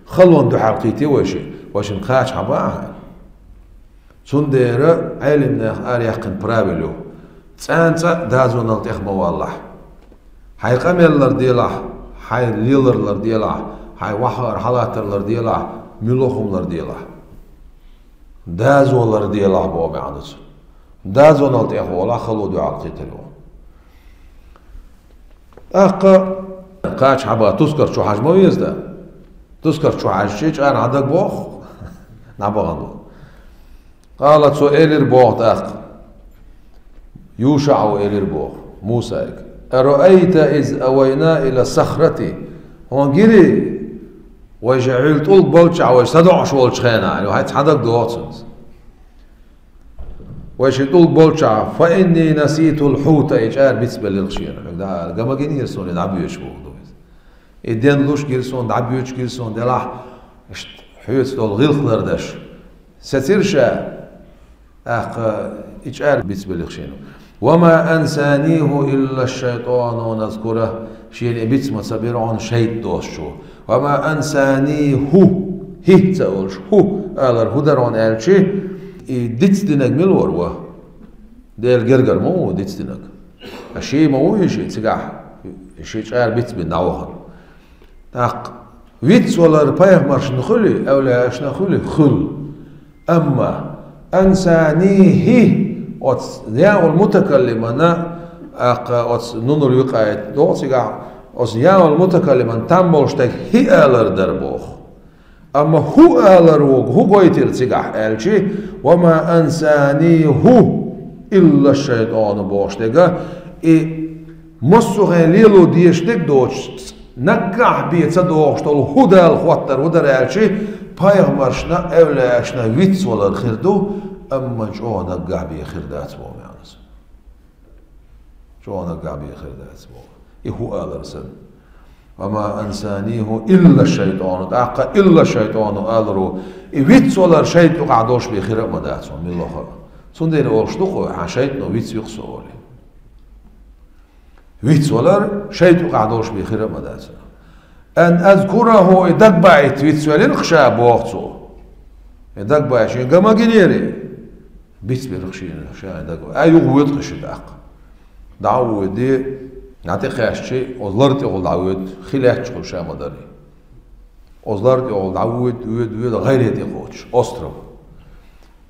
халонна дуьхьал кхийти вайша, вайшинна кхача хьабахьа аьлла. Цундела Ӏелимнаха араяьккхина правило ю: цӀенна цкъа а дозанал тӀех ма валлахь. Хьайн къамел ларделахь, хьайн лелар ларделахь, хьайн вахар хьалаттар ларделахь, муьлха хӀума ларделахь. Доза ларделахь боху маьӀна ду цуьнан. Дозанал тӀех волахь, хало дуьхьал кхетар ю хьуна. ТӀаккха кхача хьаба тускар чу хьажа ма веза да. Тускар чу хьажачи чӀара хьадагабоху. ДӀабахана ду. Къала, цо элира боху тӀаккха. ЮшаӀа элира боху Мусайга. Араайта из авайна ила сахрати. Хьуна гири, вай ша Ӏуьйла тӀулг болчахь вай садоӀуш волчу хенахь, хьайца хьадагадоху цунца. Вай ши тӀулг болчахь, фа инни наситул хьута, и чӀара бицбелира шена. Хьуьга дӀа ала, ган ма гинера суна, и дӀабоьдуш боху ду иза. И ден луш гира суна, дӀабоьдуш гира суна, делахь, иштта хьоьца долу гӀиллакх лардеш. Сецира ша, тӀаккха и чӀара бицбелира шена. Ва ма ансаниху илла шайтӀану назкура, шена и биц ма ца бира хьуна шайтӀа доцучо. Ва ма ансаниху, хӀи ца олуш, хӀу алар хӀу дара хьуна аьлчи, и дицдинарг мила вара ва? Делан гергара ма ву дицдинарг. Ткъа ши ма ву и ши цигахь, и ши чӀара бицбина дӀавахана. ТӀаккха вицвалар пайхамаршна хуьлий, эвлаяашна хуьлий? Хуьлу. Амма ансанихи, оцу яул мутакаллимана, тӀаккха оцу нунул викъаят догӀу цигахь, оцу яул мутакаллиман там болуш дерг хӀи алар дара боху. Амма хӀу алар вуьгу, хӀу гойтира цигахь аьлчи, ва ма ансаниху илла шайтӀану бохуш дерг, и массо а хен лело дезаш дерг доцуш, наггахь бен ца догӀуш долу хӀу Дала хоттар хӀу дара аьлчи, пайхамаршна, эвлаяашна вицвалар хир ду, амма чӀогӀа наггахь бен хир дац боху маьӀнас. ЧӀогӀа наггахь бен хир дац боху. И хӀу алар санна. Ва ма ансаниху илла шайтӀану, тӀаккха илла шайтӀану аларо, и вицвалар шайтӀа юкъахь долуш бен хир а ма дац хьуна, милла хаа. Цундела олуш ду-кх вай, хьан шайтӀано вицвина-кх со олий. Вицвалар шайтӀа юкъахь долуш бен хир а ма дац. Ан азкураху, и дагабаийта вицвелира-кх ша боху цо. И дагабаийта шена ган ма гинера. Бицбелира шена ша и дагабаийта. Ай, юха воьду-кх и ши тӀаккха. ДӀа а воьду, дӀа тӀекхаьччи, оцу лар тӀехула дӀавоьду, хи лаьттачухула ша ма дарий. Оцу лар тӀехула дӀавоьду, воьду, воьду, гӀайре тӀекхочуш, остров.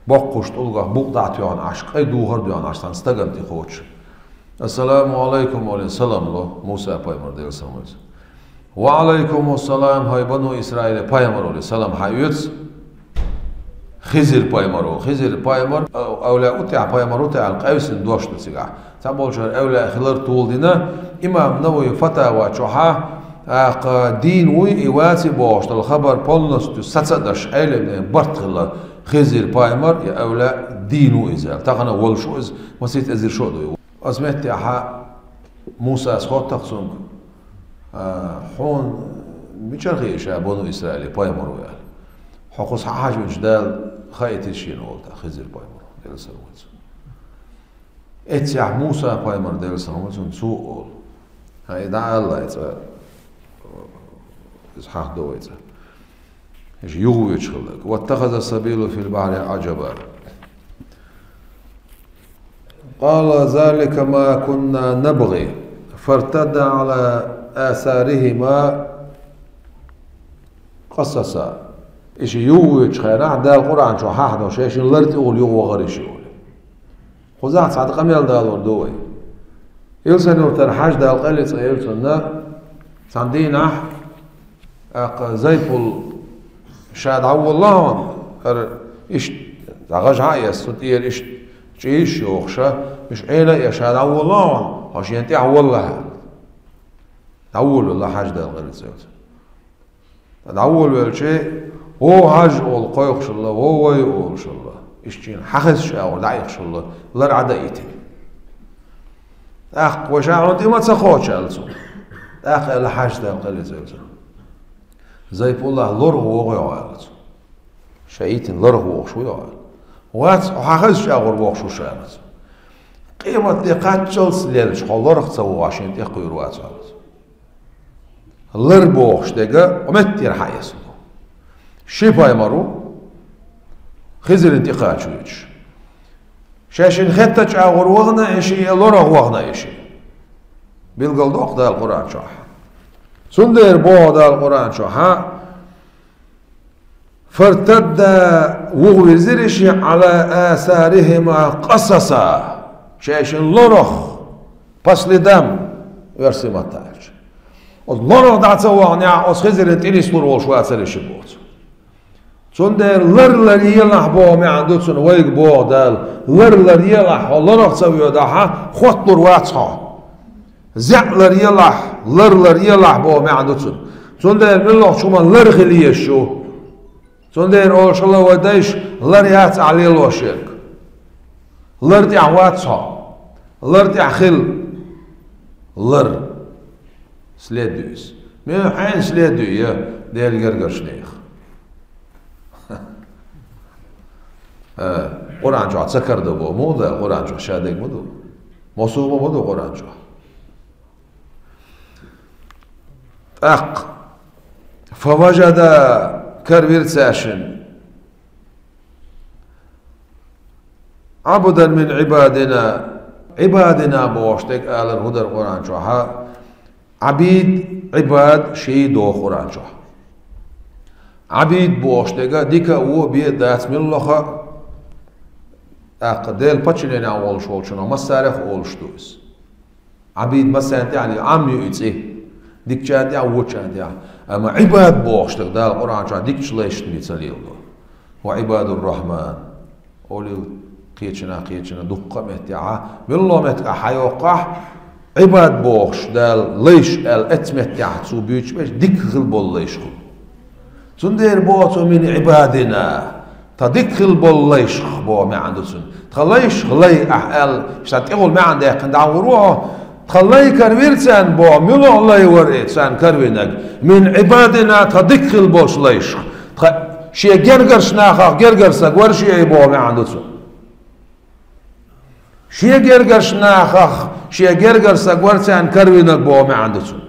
Боккхачу тӀулгах букъ дӀа а тоьхна Ӏаш, кӀайн духар а доьхна Ӏаш, цхьана стагана тӀекхочуш. «Ассаламу Ӏалайкум», — олий, салам ло Муса пайхамар, Делан салам хуьлда цунна. «Ва Ӏалайкуму салам, хӀай бану Исраил пайхамар», — олий, салам хьаоьцу Хизир пайхамаро. Хизир пайхамар, а, эвлаяъ ву техьа, пайхамар ву техьа аьлла, къевсина дош ду цигахь. Цхьаболчара эвлаяъ хилар тӀулдина, имам Навави Фатава чохьа, тӀаккха дийна вуй и ваций бохуш долу хабар полностью саца а деш, Ӏелимнийн барт хилла, Хизир пайхамар я эвлаяъ дийна ву иза аьлла. Тахана а волуш ву иза, масийтта эзар шо а дуй. Оцу меттехьа Мусас хотту-кх цуьнга: «А, хьуна мичара хиъна ша бану Исраилан пайхамар ву?» — аьлла. «Хьо кхуза схьахьажийначу Дала хаийтира шена», — олу тӀаккха Хизир пайхамаро, Делан салам хуьлда цунна. Эццехь Муса пайхамар, Делан салам хуьлда цунна, цо а олу. Хьан и дӀа а аллай цкъа, иза хьахдо вай цкъа. Иза юхавоьдуш хилла. «Ваттахаза сабила фил бахьри Ӏажаба». «Къала: залика ма кунна набгӀи, фартадда Ӏала асарихима къасаса». И ши юхавоьдучу хенахь, Дала Къуръан чохь хьахьадо, шайшинна лар тӀехула юхавахара и ши олий. Кхузахь цхьа къамел далор ду вай. Илсхан-Юртара Хьажа, Дала къайле цӀа елла цунна, цхьана дийнахь, тӀаккха Зайпул ша дӀаволла хьуна, хӀара иштта, дӀагӀажахьа а эцна, цу тӀера иштта чӀийш а йохуша, уьш Ӏела а эцна, ша дӀаволла хьуна, хьо шена тӀаьхьа воллахьа. ДӀаволавелла Хьажа, Дала къайле цӀа елла цунна. ДӀаволавелча, вовхьажа олу кхойкхушалла, воввай олушалла. Иштта шена хьахезачу агӀор дӀаихкушалла, лар Ӏадаийтина. ТӀаккха: «Вай, ша хьуна тӀе ма ца кхочу», — аьлла цо. ТӀаккха аьлла Хьажа, Дала къайле цӀа елла цунна: «Зайпуллахь лорах вогӀу хьо», — аьлла цо. Ша йитина лорах вогӀуш ву хьо аьлла. «Вац, хьо хьахезачу агӀор вогӀуш ву ша», — аьлла цо. «Къематде кхаччалц лелча, хьо лорах ца вогӀахь, шена тӀекхуьур вац хьо», — аьлла цо. Лар бохуш дерг кху меттера хьаэцна ду. Ши пайхамар ву, Хизирна тӀекхача воьдуш. Шайшинна хеттачу агӀор вахана и ши, я лорах вахана и ши. Билгалдоккху Дала Къуръан чохь. Цундела боху Дала Къуръан чохь: «Фартадда», юхавирзира и ши, «Ӏала асарихима къасаса», шайшинна лорах, по следам, Оьрсийн маттахь аьлча. Оцу лорах дӀа ца ваханехь, оцу Хизирна тӀе нислур волуш вацара и ши боху цо. Цундела лар лар елахь боху маьӀна ду цуьнан, вайга боху Дала, лар лар елахь, хьо лорах ца воьдахь, хотталур вац хьо. ЗеӀ лар елахь, лар лар елахь боху маьӀна ду цуьнан. Цундела муьлххачу хӀуманна лар хила езаш ю. Цундела олуш хилла вай дайша, лар яц ахь лелош ерг. Лар тӀехь вац хьо. Лар тӀехь хила. Лар. Следуй иза. Муьлхха хьайна следуй я Делан гергарчу нехан. Э, Къуръан чохь ца карадо боху, муха ду, Къуръан чохь ша дерг ма ду. Мосо ма ду Къуръан чохь. ТӀаккха, фаважада, каравира цаьршинна, Ӏабдан мин Ӏибадина, Ӏибадина бохуш дерг алар хӀун дара Къуръан чохь? Ӏабид, Ӏибад ший доху Къуръан чохь. Ӏабид бохуш дерг дика а, вон а бен а дац муьлхха а, тӀаккха Делан подчиненехь волуш волчунах массарех а олуш ду иза. Ӏабид массарна тӀехь а, Ӏам ю и цӀе. Дикачарна тӀехь а, вочарна тӀехь а. Амма Ӏибад бохуш дерг Дала Къуръан чохь дикачу лайшна бен ца леладо. Ва Ӏибадур-Рахьман. Олийла кхечанхьа, кхечанхьа, дуккха а меттехь, муьлхха а меттехь хьайоккхахь, Ӏибад бохуш Дала лайш аьлла, эцу меттехь цо буьйцуш берш дика хила болу лайш хуьлу. Цундела боху цо: «Мин Ӏибадина», тхан дика хила болу лайшах боху маьӀна ду цуьнан. Тхан лайшах лай ахь аьлла, ша тӀехула маьӀна даьккхина дӀагӀур ву хьо. Тхан лай каравира царна боху, муьлха лай вара и царна каравинарг? «Мин Ӏибадина», тхан дика хила болуш лайшах. Тхан шен гергарчу нахах гергара стаг вара шен и боху маьӀна ду цуьнан. Шен гергарчу нахах шен гергара стаг вара царна каравинарг боху маьӀна ду цуьнан.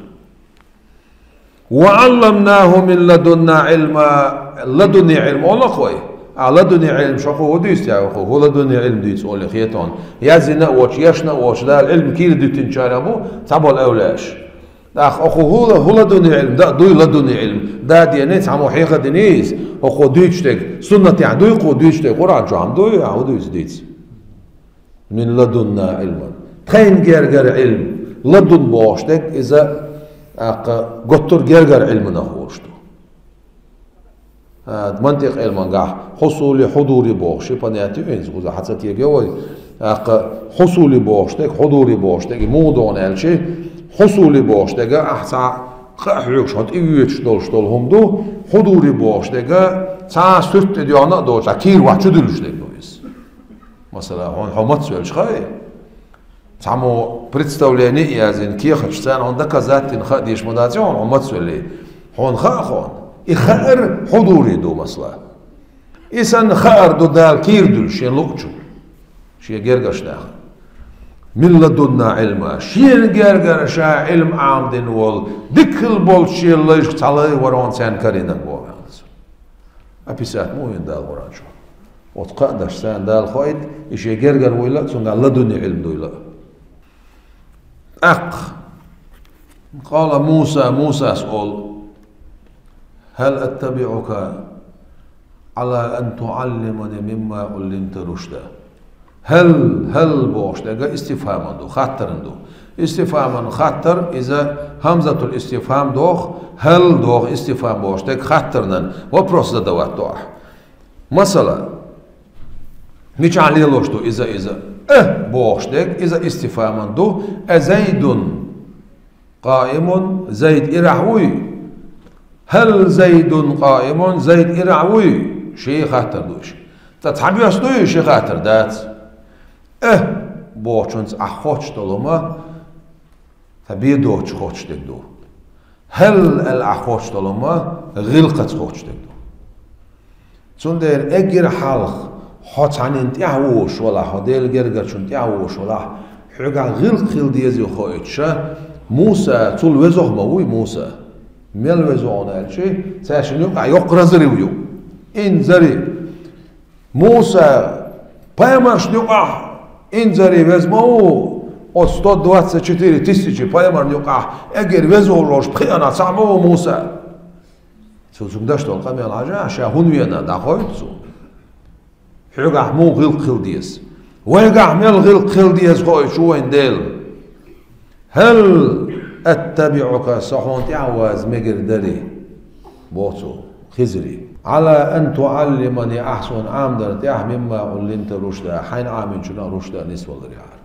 «Ва Ӏалламнаху мин ладунна Ӏилма», ладунни Ӏилма олу-кх вай. А ладунни Ӏилма шо кху хӀун дуьйцу те, кху хӀун ладунни Ӏилма дуьйцу олий хетон. Яздина а воцуш, ешна а воцуш, Дала Ӏилма кийра дуьтинчарах бу цхьаболу эвлаяаш. ТӀаккха кху хӀун ла-, хӀун ладунни Ӏилма, дан а дуй ладунни Ӏилма. Дан а дений, цхьаммо хьеха а диний иза, кху дуьйцуш дерг, суннатехь дуй кху дуьйцуш дерг, Къуръан чохь-м дуй, а хӀун дуьйцу дийца? «Мин ладунна Ӏилман». Тхайна гергара Ӏилма. Ладун бохуш дерг иза, тӀаккха, готтур гергара Ӏилманах волуш ду. А, мантикъ Ӏилмангахь хьусули, хьудури бохуш ши понятие ю иза, кхуза хьан ца кегайо вай. ТӀаккха хьусули бохуш дерг, хьудури бохуш дерг, и муха догӀу аьлча, хьусули бохуш дерг, ахь цхьа къа а хьоьгуш, хьо тӀе воьдуш долуш долу хӀума ду, хьудури бохуш дерг, цхьа а суьрт тӀе доьгӀна а доцуш, цхьа кийра вахь чу дуьллуш дерг ду иза. Масала, хьуна хьо маца велча хаьий? Цхьаммо представление а яздина кехаташ, царна хьуна доказать дина хаа дезаш ма дац хьуна, хьо маца велий. Хьуна хаьа хьуна. И хаар хьудури ду, масала. И санна хаар ду Дала кийра дуьллуш шен луъучу, шен гергарчу нахана. «Мин ладунна Ӏилма», шена гергара ша Ӏилма Ӏамадина волу, дика хила болчу шен лайшах цхьа лай вара хьуна царна карийнарг боху. Описать ма вина Дала Къуръан чу. Оцу кхаа дашца Дала хоуьйту, и шен гергара вуйла а, цуьнгахь ладунни Ӏилма дуйла а. ТӀаккха, къала Муса, Мусас олу: «Хьал аттабиӀука Ӏала ан туӀаллимани мимма Ӏуллимта рушда». «Хьал», «хьал» бохуш дерг истифхьаман ду, хаттаран ду. Истифхьаман хаттар, иза хьамзатул истифхьам доху, «хьал» доху истифхьам бохуш дерг хаттарнан, вопрос задавать до ахь. Масала, мичахь лелош ду иза, иза? «А» бохуш дерг, иза истифхьаман ду, «А Зайдун къаимун», Зайд ирахь вуй? «Хьал Зайдун къаимун», Зайд ирахь вуй? Ши хаттар ду уьш. Ткъа цхьаберш дуй, ши хаттар дац. «А» бохучунца ахь хоттуш долу хӀума, цхьа бен доцуш хоттуш дерг ду. «Хьал» аьлла ахь хоттуш долу хӀума, гӀиллакхаца хоттуш дерг ду. Цундела эггара хьалха хьо цхьаннан тӀаьхьа вогӀуш валахь, хьо Делан гергарчунна тӀаьхьа вогӀуш валахь, хьоьгахь гӀиллакх хила деза хоуьйтуша, Муса, цул везох ма вуй Муса. Мел веза хьуна аьлча, цаьршинна юкъахь йоккха разрыв ю. Инзари. Муса, пайхамаршна юкъахь инзари веза ма ву, оцу сто двадцать четыре тысячи пайхамарна юкъахь эггара веза волуш пхиъанах цхьаъ ма ву Муса. Цо цуьнга деш долу къамел хьажа, ша хӀунда веана, дӀахоуьйту цо. Хьоьгахь муха гӀиллакх хила деза? Вайгахь мел гӀиллакх хила деза хоуьйтуш ву вайн Дела. «Хьал «Аттабиука, со хьуна тӀаьхьаваза мегар дарий, — боху цо, — Хизри. — Ӏала ан туӀаллимани, ахь суна Ӏамадарна тӀехь, мимма Ӏуллимта рушда, хьайна Ӏаминчунах рушда, нисваларехьара».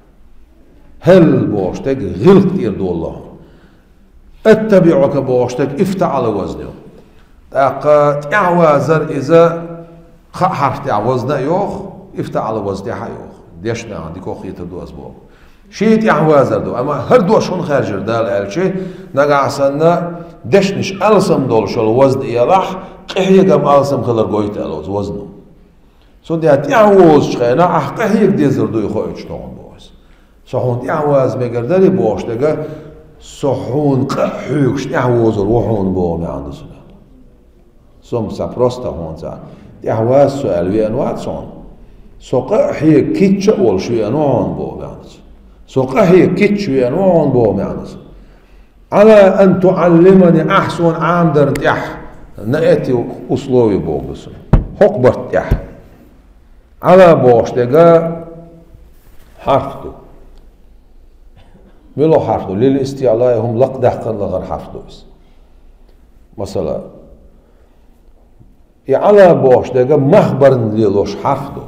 «Хьал, — бохуш дерг, — гӀиллакх тӀера долало хьуна. Аттабиука, — бохуш дерг, — ифтаӀала вазни ю. ТӀаккха тӀаьхьавазар иза кхаа хьарф тӀехь вазна а йоху, ифтаӀала вазни тӀехь а йоху. Дешнехь дика хетар ду ас боху. Шен тӀаьхьавазар ду, амма хӀара дош хӀунда хаьржира Дала аьлча, нагахь санна дешнаш алсам долуш йолу вазна елахь, къинхьегам алсам хилар гойту аьлла оцу вазно. Цундела тӀаьхьавозучу хенахь ахь къинхьега дезар дуй хоуьйтуш тохана боху иза. Со хьуна тӀаьхьаваза мегар дарий, — бохуш дерг, — со хьуна къа а хьоьгуш тӀаьхьавозур ву хьуна боху маьӀна ду цуьнан». Со-м ца просто хьуна ца тӀаьхьаваза со аьлла веана вац хьуна. Со къа а хьега кийча а волуш веана ву хьуна боху маьӀна ду цуьнан. Со къа хьега кийча веана ву хьуна боху маьӀна ду цуьнан. «Ӏала ан туӀаллимани, ахь суна Ӏамадарна тӀехь», на эти условия боху ду цуьнан. ХӀокху барт тӀехь. «Ӏала» бохуш дерг хьарф ду. Мила хьарф ду? Лил истиълаи, хӀума лакхадаккхар лахара хьарф ду иза. Масала, и «Ӏала» бохуш дерг мах барна лелош хьарф ду.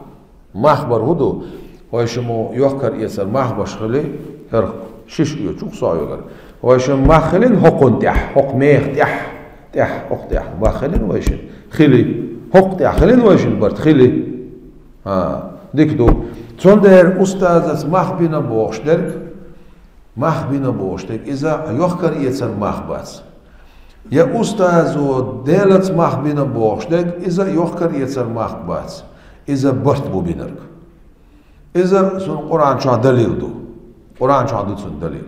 Мах бар хӀун ду? Вайшимма йохкар-эцар мах баш хили, хӀара шиша оьцуш сов йогар. Вайшимма мах хилина хӀокхунна тӀехь, хӀокху меха тӀехь, тӀехь, хӀокху тӀехь мах хилина вайшимма, хили. ХӀокху тӀехь хилина вайшимма барт, хили. ХӀа, дика ду. Цундела устазаца мах бина бохуш дерг, мах бина бохуш дерг, иза йохкар-эцар мах бац. Я устазо Делаца мах бина бохуш дерг, иза йохкар-эцар мах бац. Иза барт бу бинарг. Иза цуьнан Къуръан чохь далил ду. Къуръан чохь ду цуьнан далил.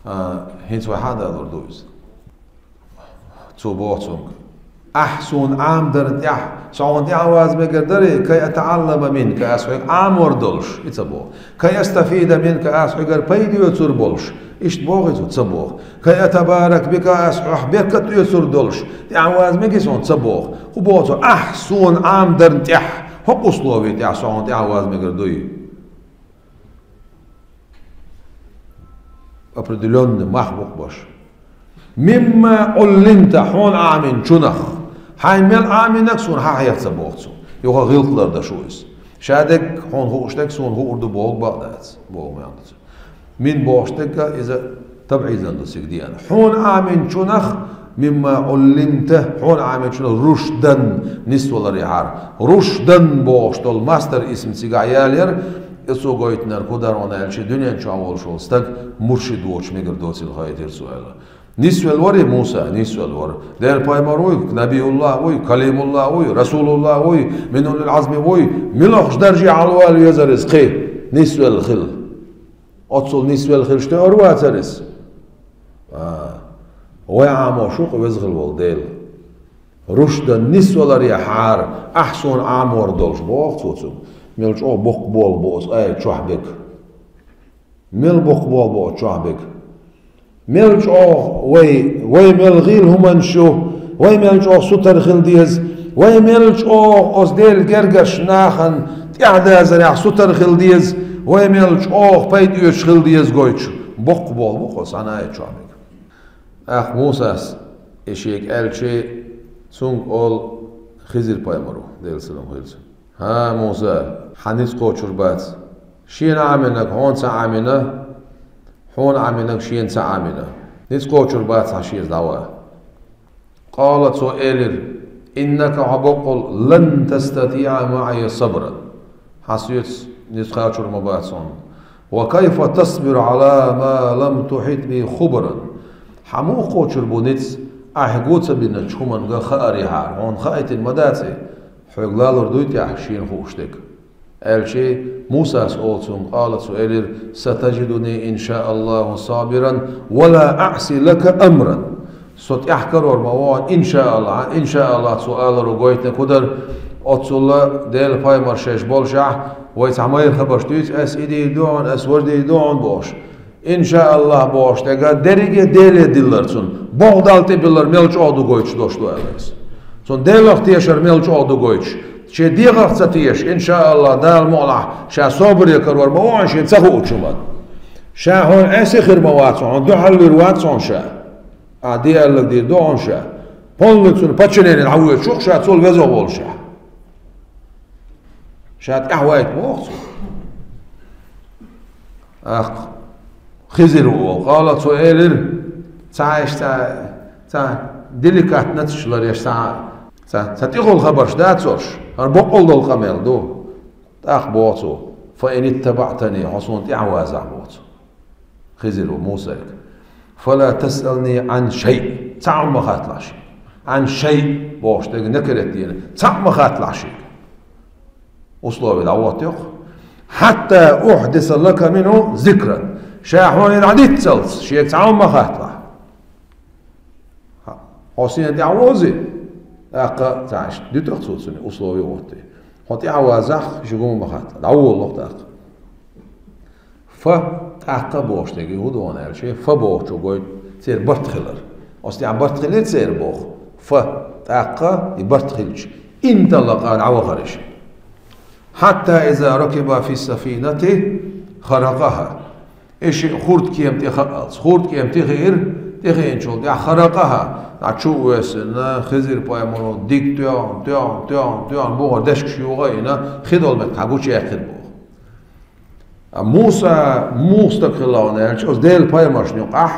А, хӀинца вай хьадалур ду иза. Цо боху цуьнга: «Ахь суна Ӏамадарна тӀехь, со хьуна тӀаьхьаваза мегар дарий, кай атаӀаллама минка, ас хьоьга Ӏамор долуш», и ца боху. «Кай астафида минка, ас хьоьгара пайда оьцур болуш», иштта боху иза, ца боху. «Кай атабарак бика, ас хьох беркат оьцур долуш, тӀаьхьаваза мегий суна», ца боху. ХӀун боху цо: «Ахь суна Ӏамадарна тӀехь, хӀокху условий тӀехь со хьуна тӀаьхьаваза мегар дуй?» Определённый мах бу-кх баш. «Мимма Ӏуллимта, хьуна Ӏаминчунах». Хьайн мел Ӏаминарг суна хьан хьеха ца боху цо. Юха гӀиллакх лардеш ву иза. Ша дерг, хьуна хууш дерг суна хуур ду бохург бакъ дац, боху маьӀна ду цуьнан. «Мин» бохуш дерг иза табӀизан ду цига деана. «Хьуна Ӏаминчунах, мимма Ӏуллимта, хьуна Ӏаминчунах рушдан, нисваларехьара». Рушдан бохуш долу мастар исм цигахь ялаяра, и цо гойтинарг хӀун дара аьлча, дуьнен чохь волуш волу стаг муршид воцуш мегар доцийла хаийтира цо аьлла. Нисвелла варий Муса? Нисвелла вара. Делан пайхамар вуй, набиуллахӀ вуй, калимуллахӀ вуй, расулуллахӀ вуй, мин улул Ӏазми вуй, муьлхачу дарже хьалавала везара иза кхин, нисвелла хила. Оццул нисвелла хилча тоьар вацара иза. А, вай Ӏамош ву-кх веза хила волу Дела. «Рушдан, нисваларехьара, ахь суна Ӏамор долуш», боху цо цуьнга. Мел чӀогӀа боккха болх бу оцу аят чохь берг. Мел боккха болх бу оцу чохь берг. Мел чӀогӀа вай, вай мел гӀийла хӀуманаш ю, вай мел чӀогӀа сутара хила деза, вай мел чӀогӀа оцу Делан гергарчу нахана тӀаьхьадазарехь сутара хила деза, вай мел чӀогӀа пайда оьцуш хила деза гойтуш. Боккха болх бу-кх оцу цхьана аят чохь берг. ТӀаккха Мусас и шега аьлча, цуьнга олу, Хизир пайхамар ву, Делан салам хуьлда цунна: «ХӀа, Муса, хьан ницкъ кхочур бац. Шена Ӏаминарг хьуна ца Ӏамина, хьуна Ӏаминарг шена ца Ӏамина. Ницкъ кхочур бац хьан шеца дӀаван». Къала, цо элира: «Иннака, хьо баккъал, лан тастатиӀа маӀия сабран. Хьан соьца ницкъ кхачур ма бац хьуна. Ва кайфа тасбиру Ӏала ма лам тухьит бихӀи хубран. Хьан муха кхочур бу ницкъ, ахь го ца бинчу хӀуманга хаарехьара? Хьуна хаийтина ма дац и, хьоьга лалур дуй тӀехь шена хууш дерг?» Аьлча, Мусас олу цуьнга, къала, цо элира: «Сатажидуни, ин шаа Аллаху, сабиран, ва ла аӀси лака амран». Со тӀаьхьа карор ма ву хьуна, ин шаа Аллаху, ин шаа Аллаху, цо аларо гойтинарг хӀун дара, оццул Делан пайхамар шаьш боллушехь, вай цхьа майра хабарш дуьйцу, ас и дийр ду хьуна, ас важа дийр ду хьуна бохуш. Ин шаа Аллаху бохуш дерг дерриге Деле диллар цунна. Боху Далла тӀе биллар мел чӀогӀа ду гойтуш дош ду аьлла иза. Цунна Делах тешар мел чӀогӀа ду гойтуш. Шен дегӀах ца теша, ин шаа Аллаху, Дала мукъалахь, ша собаре карор ма ву хьуна шена ца хуучу хӀуманна. Ша хьуна Ӏеса хир ма вац хьуна, дуьхьал лур вац хьуна ша. Ахьа де аьлларг дийр ду хьуна ша. Полный цунна подчинение дӀавоьдуш ву-кх ша, цул веза волуш ша. Ша тӀаьхьавайта боху цо. ТӀаккха Хизир ву олу. Къала, цо элира, цхьа иштта, цхьа, цхьа деликатноташ ларъеш, цхьа, цхьа, цхьа тӀехула хабарш дац уьш, хӀара бакъ долу къамел ду. ТӀаккха боху цо: «Фа ин иттабаътани», хьо суна тӀаьхьавазахь, боху цо. Хизир ву Мусайга. «Фала тасъални Ӏан шайъ». Цхьаъ ма хатталахь шега. «Ӏан шайъ» бохуш дерг накират дина. Цхьаъ ма хатталахь шега. Условие дӀахӀоттайо-кх. «Хьатта ухдиса лака минху зикран». Ша хьуна дӀадиццалц, шега цхьа хӀума ма хатталахь. Хьо суна тӀаьхьавозий, тӀаккха цхьа иштта дуьту-кх цо цунна, условие хӀотта. Хьо тӀаьхьавазахь, шега хӀума ма хатталахь. ДӀаволалахь тӀаккха. «Фа», тӀаккха бохуш дерг хӀун ду аьлча, «фа» бохучо гойту церан барт хилар. Оцу тӀехь барт хилира церан боху. «Фа», тӀаккха и барт хилча, «инталакъа», дӀавахара уьш. «Хьатта иза ракиба фи сафинати харакъаха». И шиъ хурдкема тӀе хаалц. Хурдкема тӀе хиира, тӀе хиъначул тӀаьхьа харакъаха, дӀа чу а воьссина, Хизир-пайхамаро дика тоьхна, тоьхна, тоьхна, тоьхна, бухара дешкаш юха а йина, хи долу меттехь гучуяьккхира боху. Ткъа Муса муха стаг хилла аьлча, оцу Делан пайхамаршна юкъахь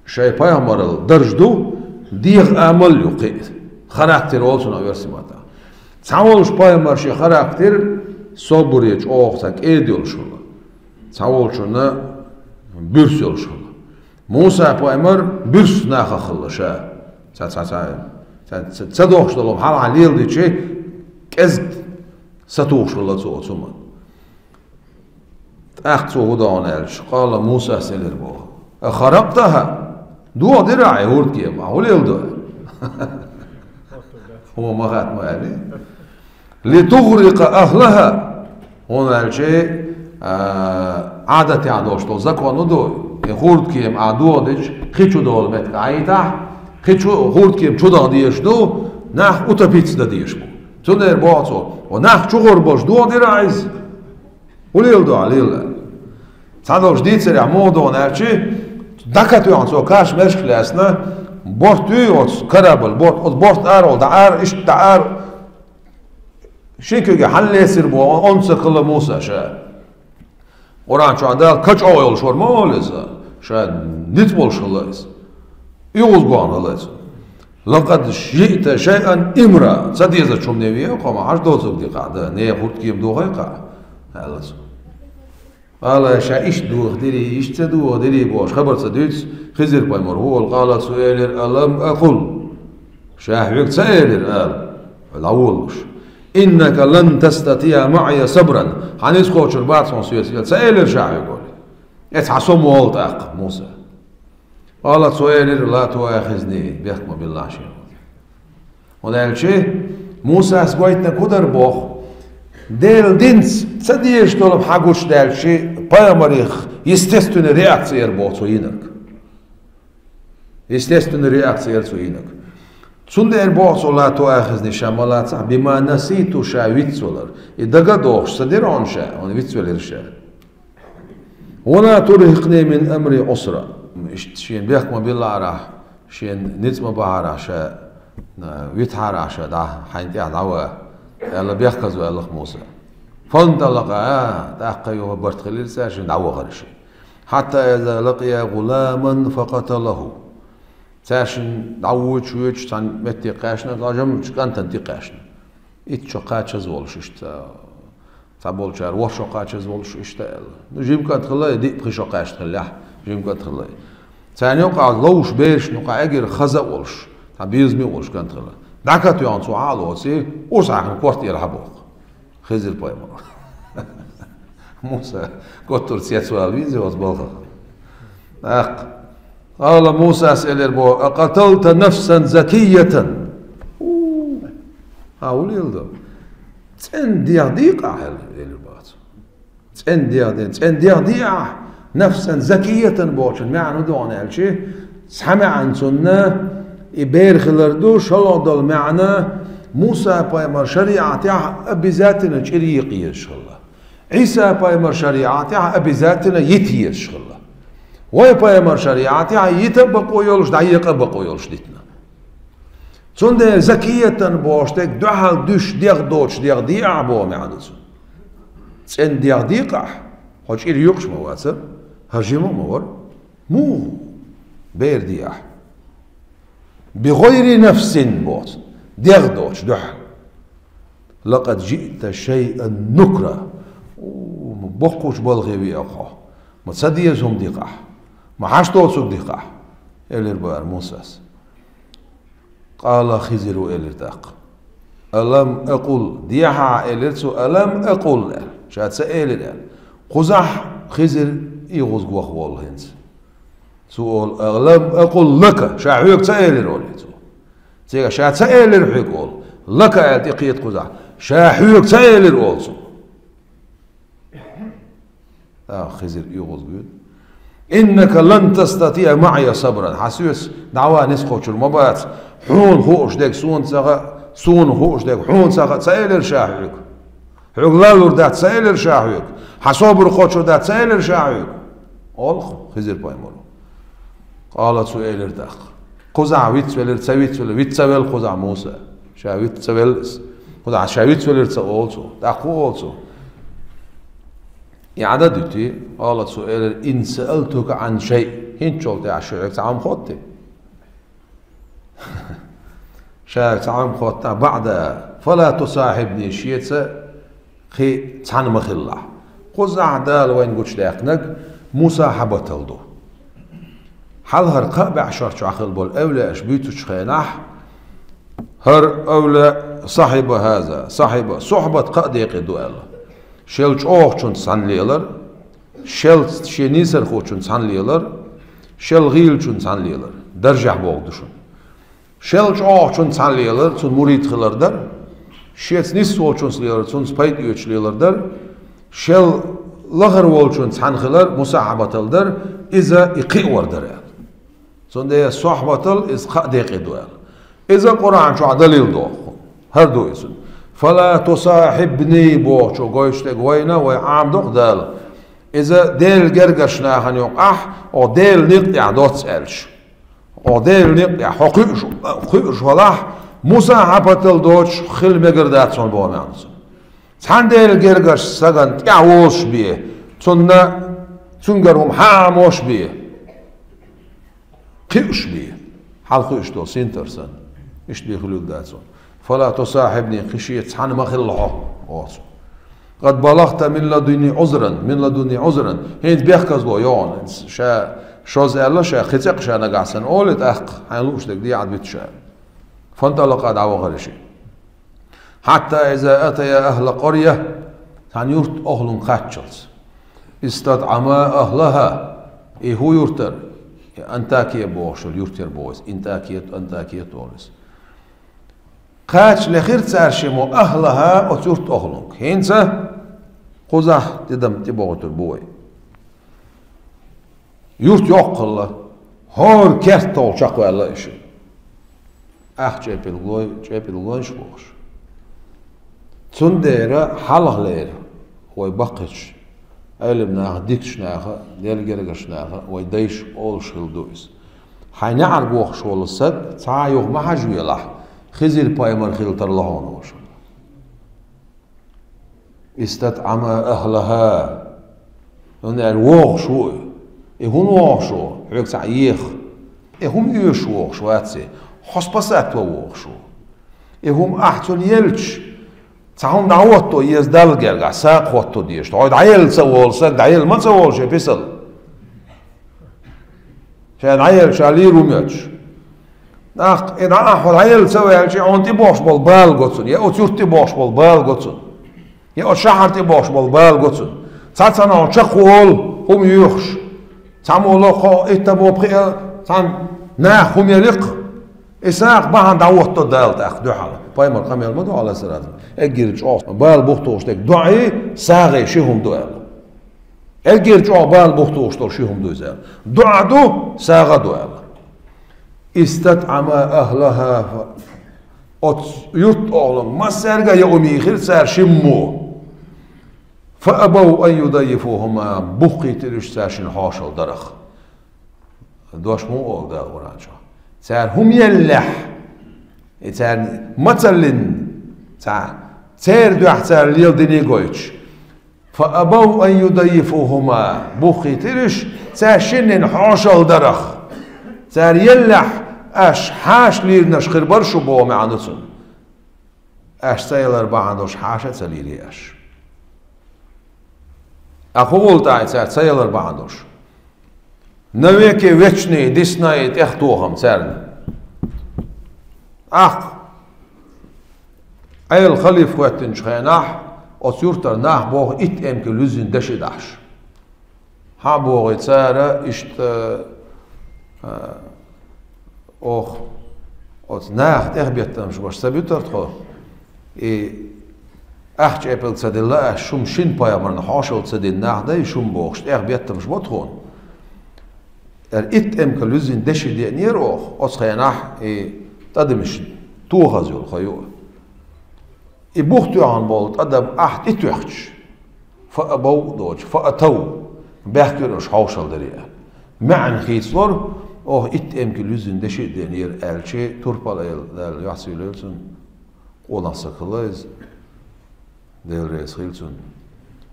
шайн пайхамаралла дарж ду, дегӀан амал ю кхин а. Характер олу цунах оьрсийн маттахь. Цхьаволчу пайхамаршийн характер собаре чӀогӀа цхьа кӀеда йолуш хилла. Цхьаволчунна буьрса йолуш хилла. Муса-пайхамар буьрса нахах хилла ша. Ца, ца, ца, ца, ца, ца дохуш долу хьалха леладичи, кӀезиг сатухуш хилла цо оцу хӀуманна. ТӀаккха цо хӀун доху аьлча, къала Мусас элира боху: «А харакътаха? Дохадира ахь и хурдкема, хьуна хӀун леладо?» ХӀума ма хатта ма аьлли. «Литугърикъа ахлаха». ХӀунда аьлча, а, Ӏадатехь долуш долу закон ду, и хурдкема ахь дохадича, кхин чу долу меттиг Ӏайтахь, кхин чу, хурдкема чу даха дезаш ду, нах утопиться дан дезаш бу. Цундела боху цо: «Ва нах чугӀур болуш дохадира ахь иза?» ХӀун леладо ахь, лела? Цхьадолуш дийцарехь муха доху аьлча, дӀакхатоьхна цо каш-мерш лаьцна, борт юй оцу корабль, борт, оцу борт ара волу, дӀа ара, иштта дӀа ара. Шина куьйга хьаллецира боху, онда ца хилла Муса ша. Къуръан чохь Дала качо йолуш вара ма олу иза, ша ницкъ болуш хилла иза. ОьгӀазгахь хилла иза. «Лакъад жиъта шайъан имра». Ца дезачу хӀумане веа, кхо ма хьажа доцург дикъахь дан, нехан хурдкема дохий-кх ахь, аьлла цо. Къала, ша иштта дохадирий, иштта ца дохадирий бохуш, хабар ца дуьйцу Хизир-пайхамар хӀун олу, къала, цо элира: «Алам акъул». Ша хьоьга ца элира, ала, дӀаволалуш: «Иннака лан тастатиъа маъия сабран». Хьан ницкъ кхочур бац хьуна соьца, ца элира ша хьоьга олий. Эцхьа со ма олу тӀаккха, Муса. Къала, цо элира: «Ла туахизни», бехк ма биллахь шена. ХӀунда аьлча Мусас гойтинарг хӀун дара боху? Делан динца ца дезаш долу хьан гучудаьлча, пайхамарех естественная реакция яра боху цо йинарг. Естественная реакция яра цо йинарг. Цундела боху цо: «Ла туахизни», ша ма лацахь, «бима наситу», ша вицвалар. И дага а дохуш ца дира хьуна ша, хьуна вицвелира ша. «Ва ла турхикъни мин амри усра». Иштта шена бехк ма биллахьара, шена ницкъ ма бахьара ша, витахьара ша дӀа, хьайна тӀехь дӀаван, аьлла, бехказо аьлла-кх Муса. «Фанталакъа», тӀаккха юха барт хилира цаьршинна, дӀавахара ши. «Хьатта иза лакъия гӀуламан факъаталаху». Цаьршинна дӀавоьдуш, воьдуш цхьана метте кхаьчна, цхьа жамачу кӀантана тӀе кхаьчна. Итт шо кхачаза волуш иштта, цхьаболчара ворхӀ шо кхачаза волуш иштта аьлла. Ну, жима кӀант хилла, диъ-пхи шо кхаьчна хиллехь, жима кӀант хилла. Царна юкъахь ловш берашна юкъахь эгира хаза а волуш, цхьа безаме а волуш кӀант хилла. ДӀакхатоьхна цо хьалоций, урс хьаькхна корта тӀера хьабоху. Хизир-пайхамар. Муса готтур цецвала веза оцу балхах. ТӀаккха. Къала Мусас элира боху: «Акъаталта нафсан закиятан». У, хьан хӀун леладо? ЦӀена дегӀ дийкъа ахь, элира боху цо. ЦӀена дегӀ дийкъа, цӀена дегӀ дийкъа ахь, нафсан закиятан бохучун маьӀна хӀун ду аьлча, цхьа маьӀна цунна, и бер хилар ду, шолгӀа долу маьӀна, Муса-пайхамар шариӀатехь обязательно чӀир йийкъа езаш хилла. Ӏийса пайхамар шариӀатехь обязательно йита езаш хилла. Вай пайхамар шариӀатехь йита а бакъо йолуш, дӀаекъа а бакъо йолуш дитина. Цундела закиятан бохуш дерг дуьхьал дуьсуш дегӀ доцуш дегӀ дийкъахь боху маьӀна ду цуьнан. ЦӀена дегӀ дийкъахь, хьо чӀир юкъаш ма вацара, хӀара жима а ма вара. Муха бер дийкъахь? «БигӀайри нафсин», боху цо, дегӀ доцуш дуьхьал. «Лакъад жиъта шайъан нукра». У, ма боккхачу балхе веа хьо. Ма ца деза хӀума дийкъахь. Ма хьашт доцург дийкъахь, элира бара Мусас. Къала Хизир ва элира тӀаккха. «Алам акъул», дехьа элира цо, «алам акъул» аьлла, ша ца элира аьлла. Кхузахь Хизир эгӀазгӀа ваха волу хӀинца. Цо олу: «Алам акъул лака», ша хьоьга ца элира олу цо. Цигахь ша ца элира хьоьга олу. «Лака» аьлла тӀекхета кхузахь. Ша хьоьга ца элира олу цо. ТӀаккха Хизир эгӀазгӀа вуьйцу. «Иннака лан тастатиъа маъия сабран». Хьан соьца дӀаван ницкъ кхочур ма бац. Хьуна хууш дерг суна ца хаьа, суна хууш дерг хьуна ца хаьа, ца элира ша хьоьга. Хьоьга лалур дац ца элира ша хьоьга. Хьан собар кхочур дац ца элира ша хьоьга. Олу Хизир пайхамаро. Къала, цо элира тӀаккха. Кхузахь вицвелира, ца вицвелира, виц ца велла кхузахь Муса. Ша виц ца велла иза. Кхузахь ша вицвелира ца олу цо. ТӀаккха хӀун олу цо? И Ӏада дуьтий, къала, цо элира: «Ин саалтука Ӏан шайъ». ХӀинцачул тӀаьхьа ша хьоьга цхьа хӀума хоттий? Ша хьоьга цхьа хӀума хоттахь, баъда, фала тусахьибни, шеца кхин цхьаьна ма хилалахь. Кхузахь Дала вайна гучудаьккхинарг мусахьабатал ду. Хьалхара кхаа бӀешарчохь хилла болу эвлаяаш буьйцучу хенахь, хӀара эвлаяъ сахьиба хьаза, сахьиба, сухьбат кхаа декъе ду аьлла. Шел чӀогӀачунца цхьаьна лелар, шел шен нийсархочунца цхьаьна лелар, шел гӀийлачунца цхьаьна лелар. Даржехь бохург ду шуна. Шел чӀогӀачунца цхьаьна лелар, цуьнан мурид хилар дара. Шеца нисволчунца лелар, цуьнца пайда оьцуш лелар дара. Шел лахара волчунца цхьаьна хилар, мусахьабатал дара, иза и кхиавар дара аьлла. Цундела сохьбатал иза кхаа декъе ду аьлла. Иза Къуръан чохь далил доху. ХӀара ду иза. «Фала тусахьибни» бохучо гойтуш дерг вайна, вай Ӏамадо-кх Дала. Иза Делан гергарчу нахана юкъахь, оха Делан некъа тӀехь доцца аьлча. Оха Делан некъа тӀехь хьо кхуьуш, кхуьуш валахь, мусахьабатал доцуш хила мегар дац хьуна боху маьӀна ду цуьнан. Цхьана Делан гергарчу стагана тӀаьхьа вовзуш бен, цунна, цуьнгара хӀума хьаамош бен. Кхуьуш бен. Хьалха кхуьуш долу синтар санна. Иштта бен хуьлуьйтур дац хьуна. «Фала тусахьибни», кхин шеца цхьаьна ма хилла хьо, оцу. «Къад балагӀта мин ладунни Ӏузран, мин ладунни Ӏузран». ХӀинца бехказло йогӀу хьуна. Ша шозза аьлла, ша кхин цӀе кхаьчна нагахь санна олий тӀаккха, хьайна лууш дерг дехьа дуьту ша. «Фанталакъа», дӀавахара шиъ. «Хьатта иза атая ахла къаря», цхьана юрт охлун кхаччалц. «ИстатӀӀама ахлаха», и хӀун юртара? И Антакия бохуш йолу юрт яра боху иза. Интакия, Антакия олу иза. Кхача лехира цара шиммо ахлаха, оцу юрт охлунга. ХӀинца кхузахь тидам тӀебохуьйтур бу вай. Юрт йоккха хилла, хӀора керт тӀехула чекхваьлла и шиъ. Ах чӀепилг лой, чӀепилг лойш бохуш. Цундела хьалхалера вай баккхийчу Ӏелам наха, дикачу наха, Делан гергарчу наха, вай дайша олуш хилла ду иза. Хьайн неӀарга вохуш волу стаг цхьа а юха ма хьажавелахь, Хизир пайхамар хила тарло хьуна, ваша. «ИстатӀӀама ахлаха». ХӀунда аьлча вогӀуш ву и. И хӀунда вогӀуш ву? Хьоьга цхьаъ еха. И хӀума оьшуш вогӀуш вац и. Хьо спасать ван вогӀуш ву. И хӀума ахь цунна елча, цхьа хӀума дӀахӀотто еза Далла гергахь, сагӀа хӀотто дезаш. Хьо дӀаелла ца волу стаг, дӀаелла ма ца волу шен писал. Ша дӀаелла, ша лийр ву моьттуш. ТӀаккха и дӀа ахь хьо дӀаелла ца ваьлча, хьуна тӀебохуш болу бала го цунна, я оцу юрта тӀебохуш болу бала го цунна, я оцу шахьар тӀебохуш болу бала го цунна. Цхьацца хьо чекхволу, хӀума йоьхуш. Цхьаммо ло кхо, итт а бо пхиъ а, цхьана наха хӀума еликх. И сагӀа бахьана дӀахӀотто Дала тӀаккха дуьхьал. Пайхамар къамел ма ду, Ӏалайхиссалату. Эггара чӀогӀа бала бухтугӀуш дерг доӀи, сагӀи ши хӀума ду аьлла. Эггара чӀогӀа бала бухтугӀуш долу ши хӀума ду иза аьлла. ДоӀа ду, сагӀа ду аьлла. «ИстатӀӀама ахлаха». Оцу юрт охлунга массаьрга а яа хӀума йийхира цара шиммо. فأبوا أن يضيفوهما, буххийтира уьш цаьршинна хьошалла дарах. Дош муха олу Дала Къуръан чохь? Цара хӀума еллехь, и цара мацаллин, цара, церан дуьхьа цара леладиний гойтуш. فأبوا أن يضيفوهما, буххийтира уьш цаьршинна хьошалла дарах. Цара еллехь, аш хьаша лийринарш хир бара шу боху маьӀна ду цуьнан. Аш ца ялар бахьана долуш хьаша а ца лийри аш. Ахь хӀун волу тӀаккха цара ца ялар бахьана долуш? Навеки вечный, дисна и тӀехтохам царна. Ахь Ӏела халифа хӀоьттинчу хенахь, оцу юьртара нах боху итт эмкал юьззина деши дахьаш. Хьан бохий цара иштта, а, ох, оцу наха тӀехбеттамаш баш ца буьтара тхо? И ахча эпил ца делла аш, шума шина пайхамарна хьошалла ца дина нах дай, шума бохуш, тӀехбеттамаш бо тхуна. Эр итт эмкал юьззина деши деънера оха, оцу хенахь и тӀадамаш тохаза йолу хо ю. И бух тоьхна болу тӀадам ахь тӀетоьхча, فأبوا доцу, فأتوا, баьхкира уьш хьошалла даре. МаьӀна хийцалора, оха итт эмкал юьззина деши а деънера аьлча, турпал а элла, Дала йоьхсийла йойла цунна, къонах сакхалла иза, Дела реза хила цунна.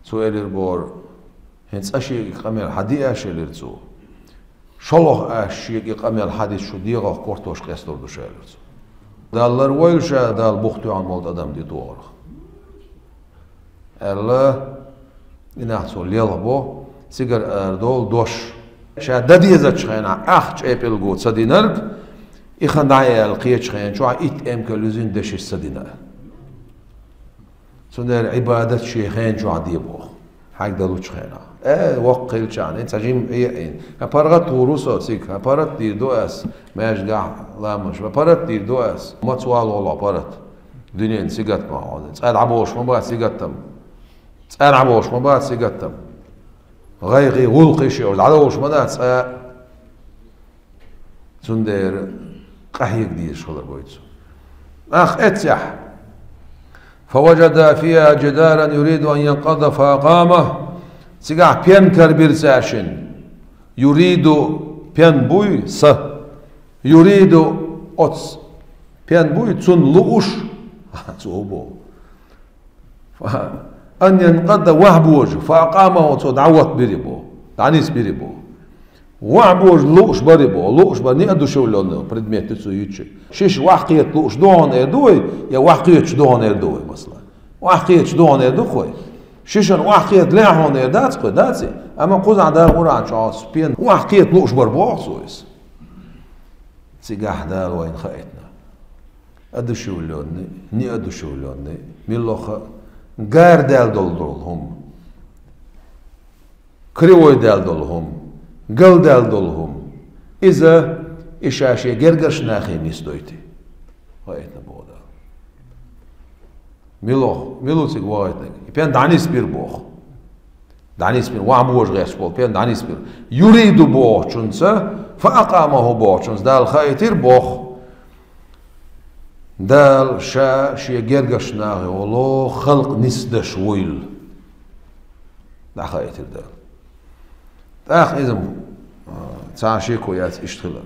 Цо элира боху, хӀинца аш шега и къамел хьан диъ аш элира цо. ШолгӀа аш шега и къамел хьан дича шу дегӀах кортош къесталур ду ша, элира цо. Даллар войла ша Дала бух тоьхна болу тӀадам де тохарх. Аьлла, и нах цо лелхабо, цигара арадолу дош. Ша дан дезачу хенахь ахча эпилго ца динарг, и хан дӀа а яьлла кхечу хен чохь итт эмкал юьззина деши ца дина. Цундела Ӏибадат шен хен чохь де боху, хьайга далучу хенахь. Э, воккха хилчахьана, цхьа жима Ӏе а йина. ХӀан паргӀат гӀур ву со цига, хӀан паргӀат дийр ду ас, маьждигахь ламазаш, хӀан паргӀат дийр ду ас, маца валахь паргӀат. Дуьненан сигат ма хьо. Цкъа дӀаболуш ма бац сигаттам. Цкъа дӀаболуш ма бац сигаттам. ГӀайгӀий, гӀуллакхий шен, дӀадолуш ма дац цкъа. Цундела къахьега дезаш хилар гойту цо. Нах эццехь. فوجدا فيها جدارا يريد أن ينقض فأقامه. Цигахь пен карабира цаьршинна. Юриду пен буй, са. Юриду оцу пен буй, цунна лууш. Цо боху. Ан янкъада вахьбожа, фа акъамаху, цо дӀаваттабира боху, дӀанисбира боху. Вахьбожа лууш бара боху, лууш бара неодушевлённый предмет ду цо юьтуш. Шиша вахькхета лууш ду хьуна эр ду вай, я вахькхеташ ду хьуна эр ду вай, масала? Вахькхеташ ду хьуна эр ду-кх вай. Шишана вахькхета лаьа хьуна эр дац-кх вай, дац и? Амма кхузахь Дала Къуръан чохь оцу пен вахькхета лууш бара боху цо иза. Цигахь Дала вайна хаийтина. Одушевлённый, неодушевлённый, мила лоха гар даьлла долу долу хӀума, кривой даьлла долу хӀума, гал даьлла долу хӀума. Иза и ша шен гергарчу нахе нисдойту. Хаийтина боху Дала. Мила лоха, мила ву цига вахийтинарг? И пен дӀанисбира боху. ДӀанисбира, вахьбожа гӀерташ болу пен дӀанисбира. Юриду бохучунца, фа акъамаху бохучунца Дала хаийтира боху. Дала ша шен гергарчу нахе волу халкъ нисдеш вуйла. ДӀахаийтира Дала. ТӀаккха иза, а, цхьа шеко яц иштта хилар.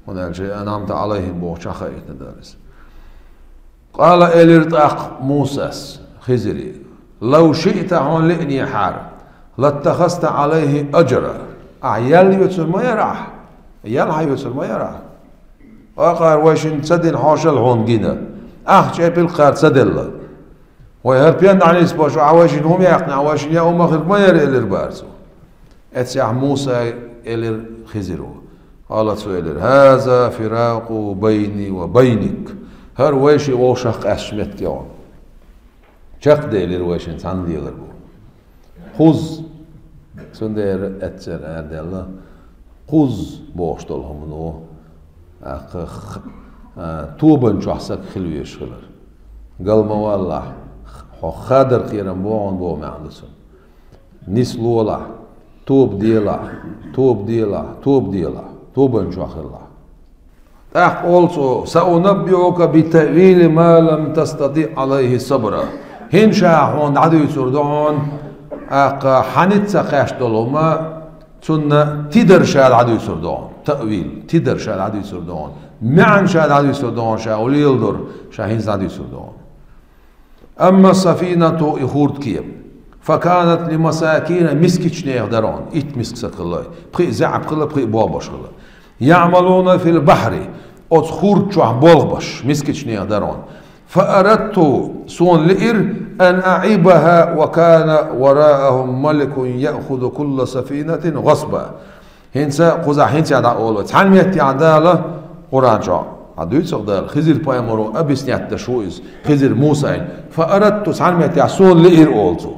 ХӀунда аьлча анъамта Ӏалайхи бохучохь хаийтина Дала иза. Къала, элира тӀаккха Мусас Хизире: «Лав шиъта, хьуна лиънехьара, латтахазта Ӏалайхи аджра». Ахь ял йоьцур ма яра ахь? Ял хьан йоьцур ма яра ахь? Акхара вайшинна ца дина хьошалла хьуна гина. Ахча эпилкхара ца делла. Вай хӀара пен дӀанисбеш, ахь вайшинна хӀума яьккхина, ахь вайшинна яа хӀума хирг ма яра, элира бара цо. Эццехь Муса элира Хизиро. Къала, цо элира: «Хаза фиракъу байни ва байник». ХӀара вайши вовшах къаьсташ меттиг ю хьуна. Чекхделира вайшинна цхьаьна лелар бу. Кхузза, цундела эццера арадаьлла, кхузза бохуш долу хӀума ду. ТӀаккха х-, а, тобан чохь саг хила везаш хилар. Гал ма валлахь, хьо хадар кхерам бохьун боху маьӀна ду цунна. Нислолахь, тоба делахь, тоба делахь, тоба делахь, тобан чохь хилалахь. ТӀаккха олу цо: «Саунаббиука би таъвили ма лам тастатиъ Ӏалайхи сабра». ХӀинца ша хьуна дӀадуьйцур ду хьуна, ТӀаккха хьаницца кхаьчна долу хӀума, цунна тидар ша дӀадуьйцур ду хьуна, таъвил, тидар ша дӀадуьйцур ду хьуна, маьӀна ша дӀадуьйцур ду хьуна, ша хӀун леладора, ша хӀинца дӀадуьйцур ду хьуна. Амма сафинату, и хурдке, факанат лимасакина, мискачу нехан дара хьуна, итт миска стаг хилла, пхиъ заьӀап хилла, пхиъ болх беш хилла. Яъмалуна фил бахьри, оцу хурда чохь болх беш, мискачу нехан дара хьуна. Фаарадту, суна лиира, ан аӀибаха ва кана вараахум маликун яъхузу кулла сафинатин гӀасба. ХӀинца, кхузахь хӀинца дӀаолу, цхьана меттехь Дала, Къуръан чохь, хьан дуьйцу Дала, Хизир пайхамаро объяснять деш ву иза, Хизир Мусайна. Фаарадту, цхьана меттехь суна лиира олу цо.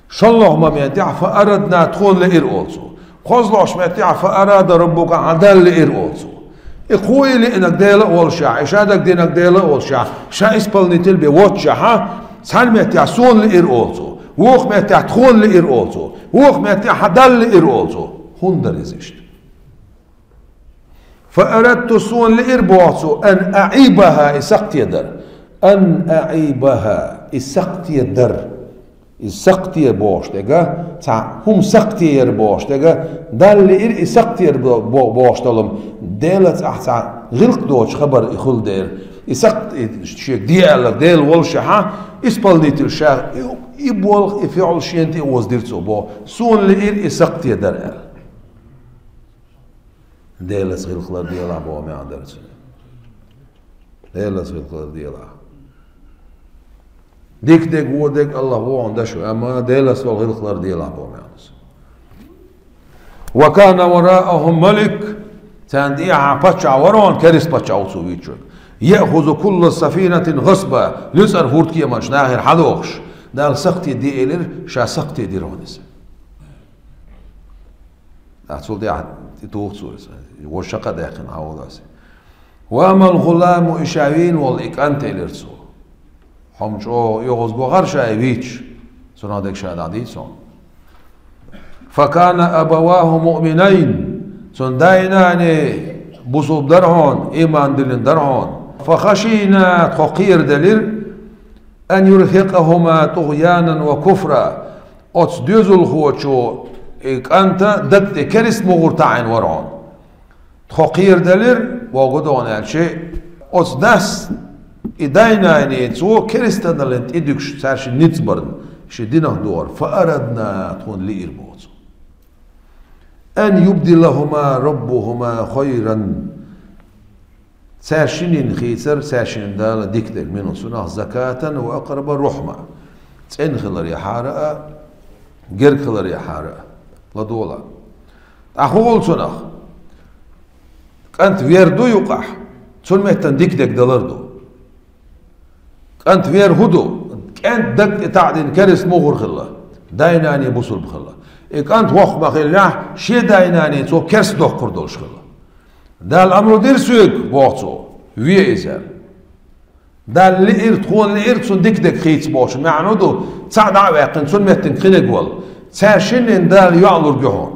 ШолгӀа меттехь фаарадна, тхуна лиира олу цо. КхозлагӀчу меттехь фаарада раббука, хьан Далла лиира олу цо. И кхуо и лиънарг Дела а волушехь, и ша дагадинарг Дела а волушехь, ша исполнитель бен воццушехь, цхьана меттехь суна лиира олу цо, вукху меттехь тхуна лиира олу цо, вукху меттехь хьан Далла лиира олу цо. ХӀунда дара иза иштта? Фаарадту, суна лиира боху цо, ан аӀибаха, и сакхте дар. Ан аӀибаха, и сакхте дар. И сакхте бохуш дерг, цхьа хӀума сакхте яр бохуш дерг, Далла лиира и сакхте яр бо-, бо-, бохуш долу хӀума, Делаца ахь цхьа гӀиллакх доцуш хабар и хуьлу дера. И сакхт-, и шега де аьлларг Дела волушехь, исполнитель ша, и, и болх, и фиъл шена тӀе а воздира цо боху, суна лиира и сакхте дар аьлла. Делаца гӀиллакх ларделахь боху маьӀна дара цуьнан. Делаца гӀиллакх ларделахь. Дика дерг, вон дерг Аллах вогӀун даш ву, амма Делаца долу гӀиллакх ларделахь боху маьӀна цуьнан. Ва кана вараахум малик, царна тӀехьа паччахь вара хьуна, керста паччахь ву цо вийчуьйтуш. Яъхузу кулла сафинатин гӀасба, луьцкъара хурдкеманаш нахера хьадохуш. Дала сакхте де элира, ша сакхте дира хьуна иза. Ахь цул тӀаьхьа тӀетуху цо иза. Вожа шака а даьккхина, хьан волу аса. Ва аммал гӀуламу, и ша вийна волу и кӀант, элира цо. ХӀума чӀогӀа оьгӀаз го гӀар ша и вийча, цунах дерг ша дӀадийцу хьуна. Факана абаваху муъминайн, цуьнан дай-наной бусулба дара хьуна, ийман диллина дара хьуна. Фахашийна, тхо кхераделира, ан юрхикъахума тӀугӀянан ва куфра, оцу доьзалхочо и кӀанта даг тӀе керста мухӀар таӀийна вара хьуна. Тхо кхераделира, боху догӀу аьлча, оцу дас и дай-наной цо керстаналлин тӀедуьгуш цаьршинна ницкъ барна, шен динах догӀура, фаарадна, тхуна лиира боху цо. Ан юбдилахума раббухума хайран. Цаьршиннан хийцар, цаьршиннан Дала дика дерг, минху, цунах, закатан ва акъраба рухьма. ЦӀена хиларехьара а, герга хиларехьара а. ЛадогӀал. ТӀаккха хӀун хуьлу цунах? КӀант вер ду юкъахь, цунна меттана дика дерг далар ду. КӀант вер хӀун ду? КӀант даг тӀе таӀдина керста мухӀар хилла, дай-наной бусулба хилла. И кӀант воккха ма-хиллехь, шен дай-наной цо керста доккхур долуш хилла. Дала амру дира соьга, боху цо, ве иза. Дала лиира, тхуна лиира цунна дика дерг хийца бохучун маьӀна ду, цхьаъ дӀа а ваьккхина, цунна меттиг кхиниг вала. Цаьршиннан Дала йоӀ лург ю хьуна.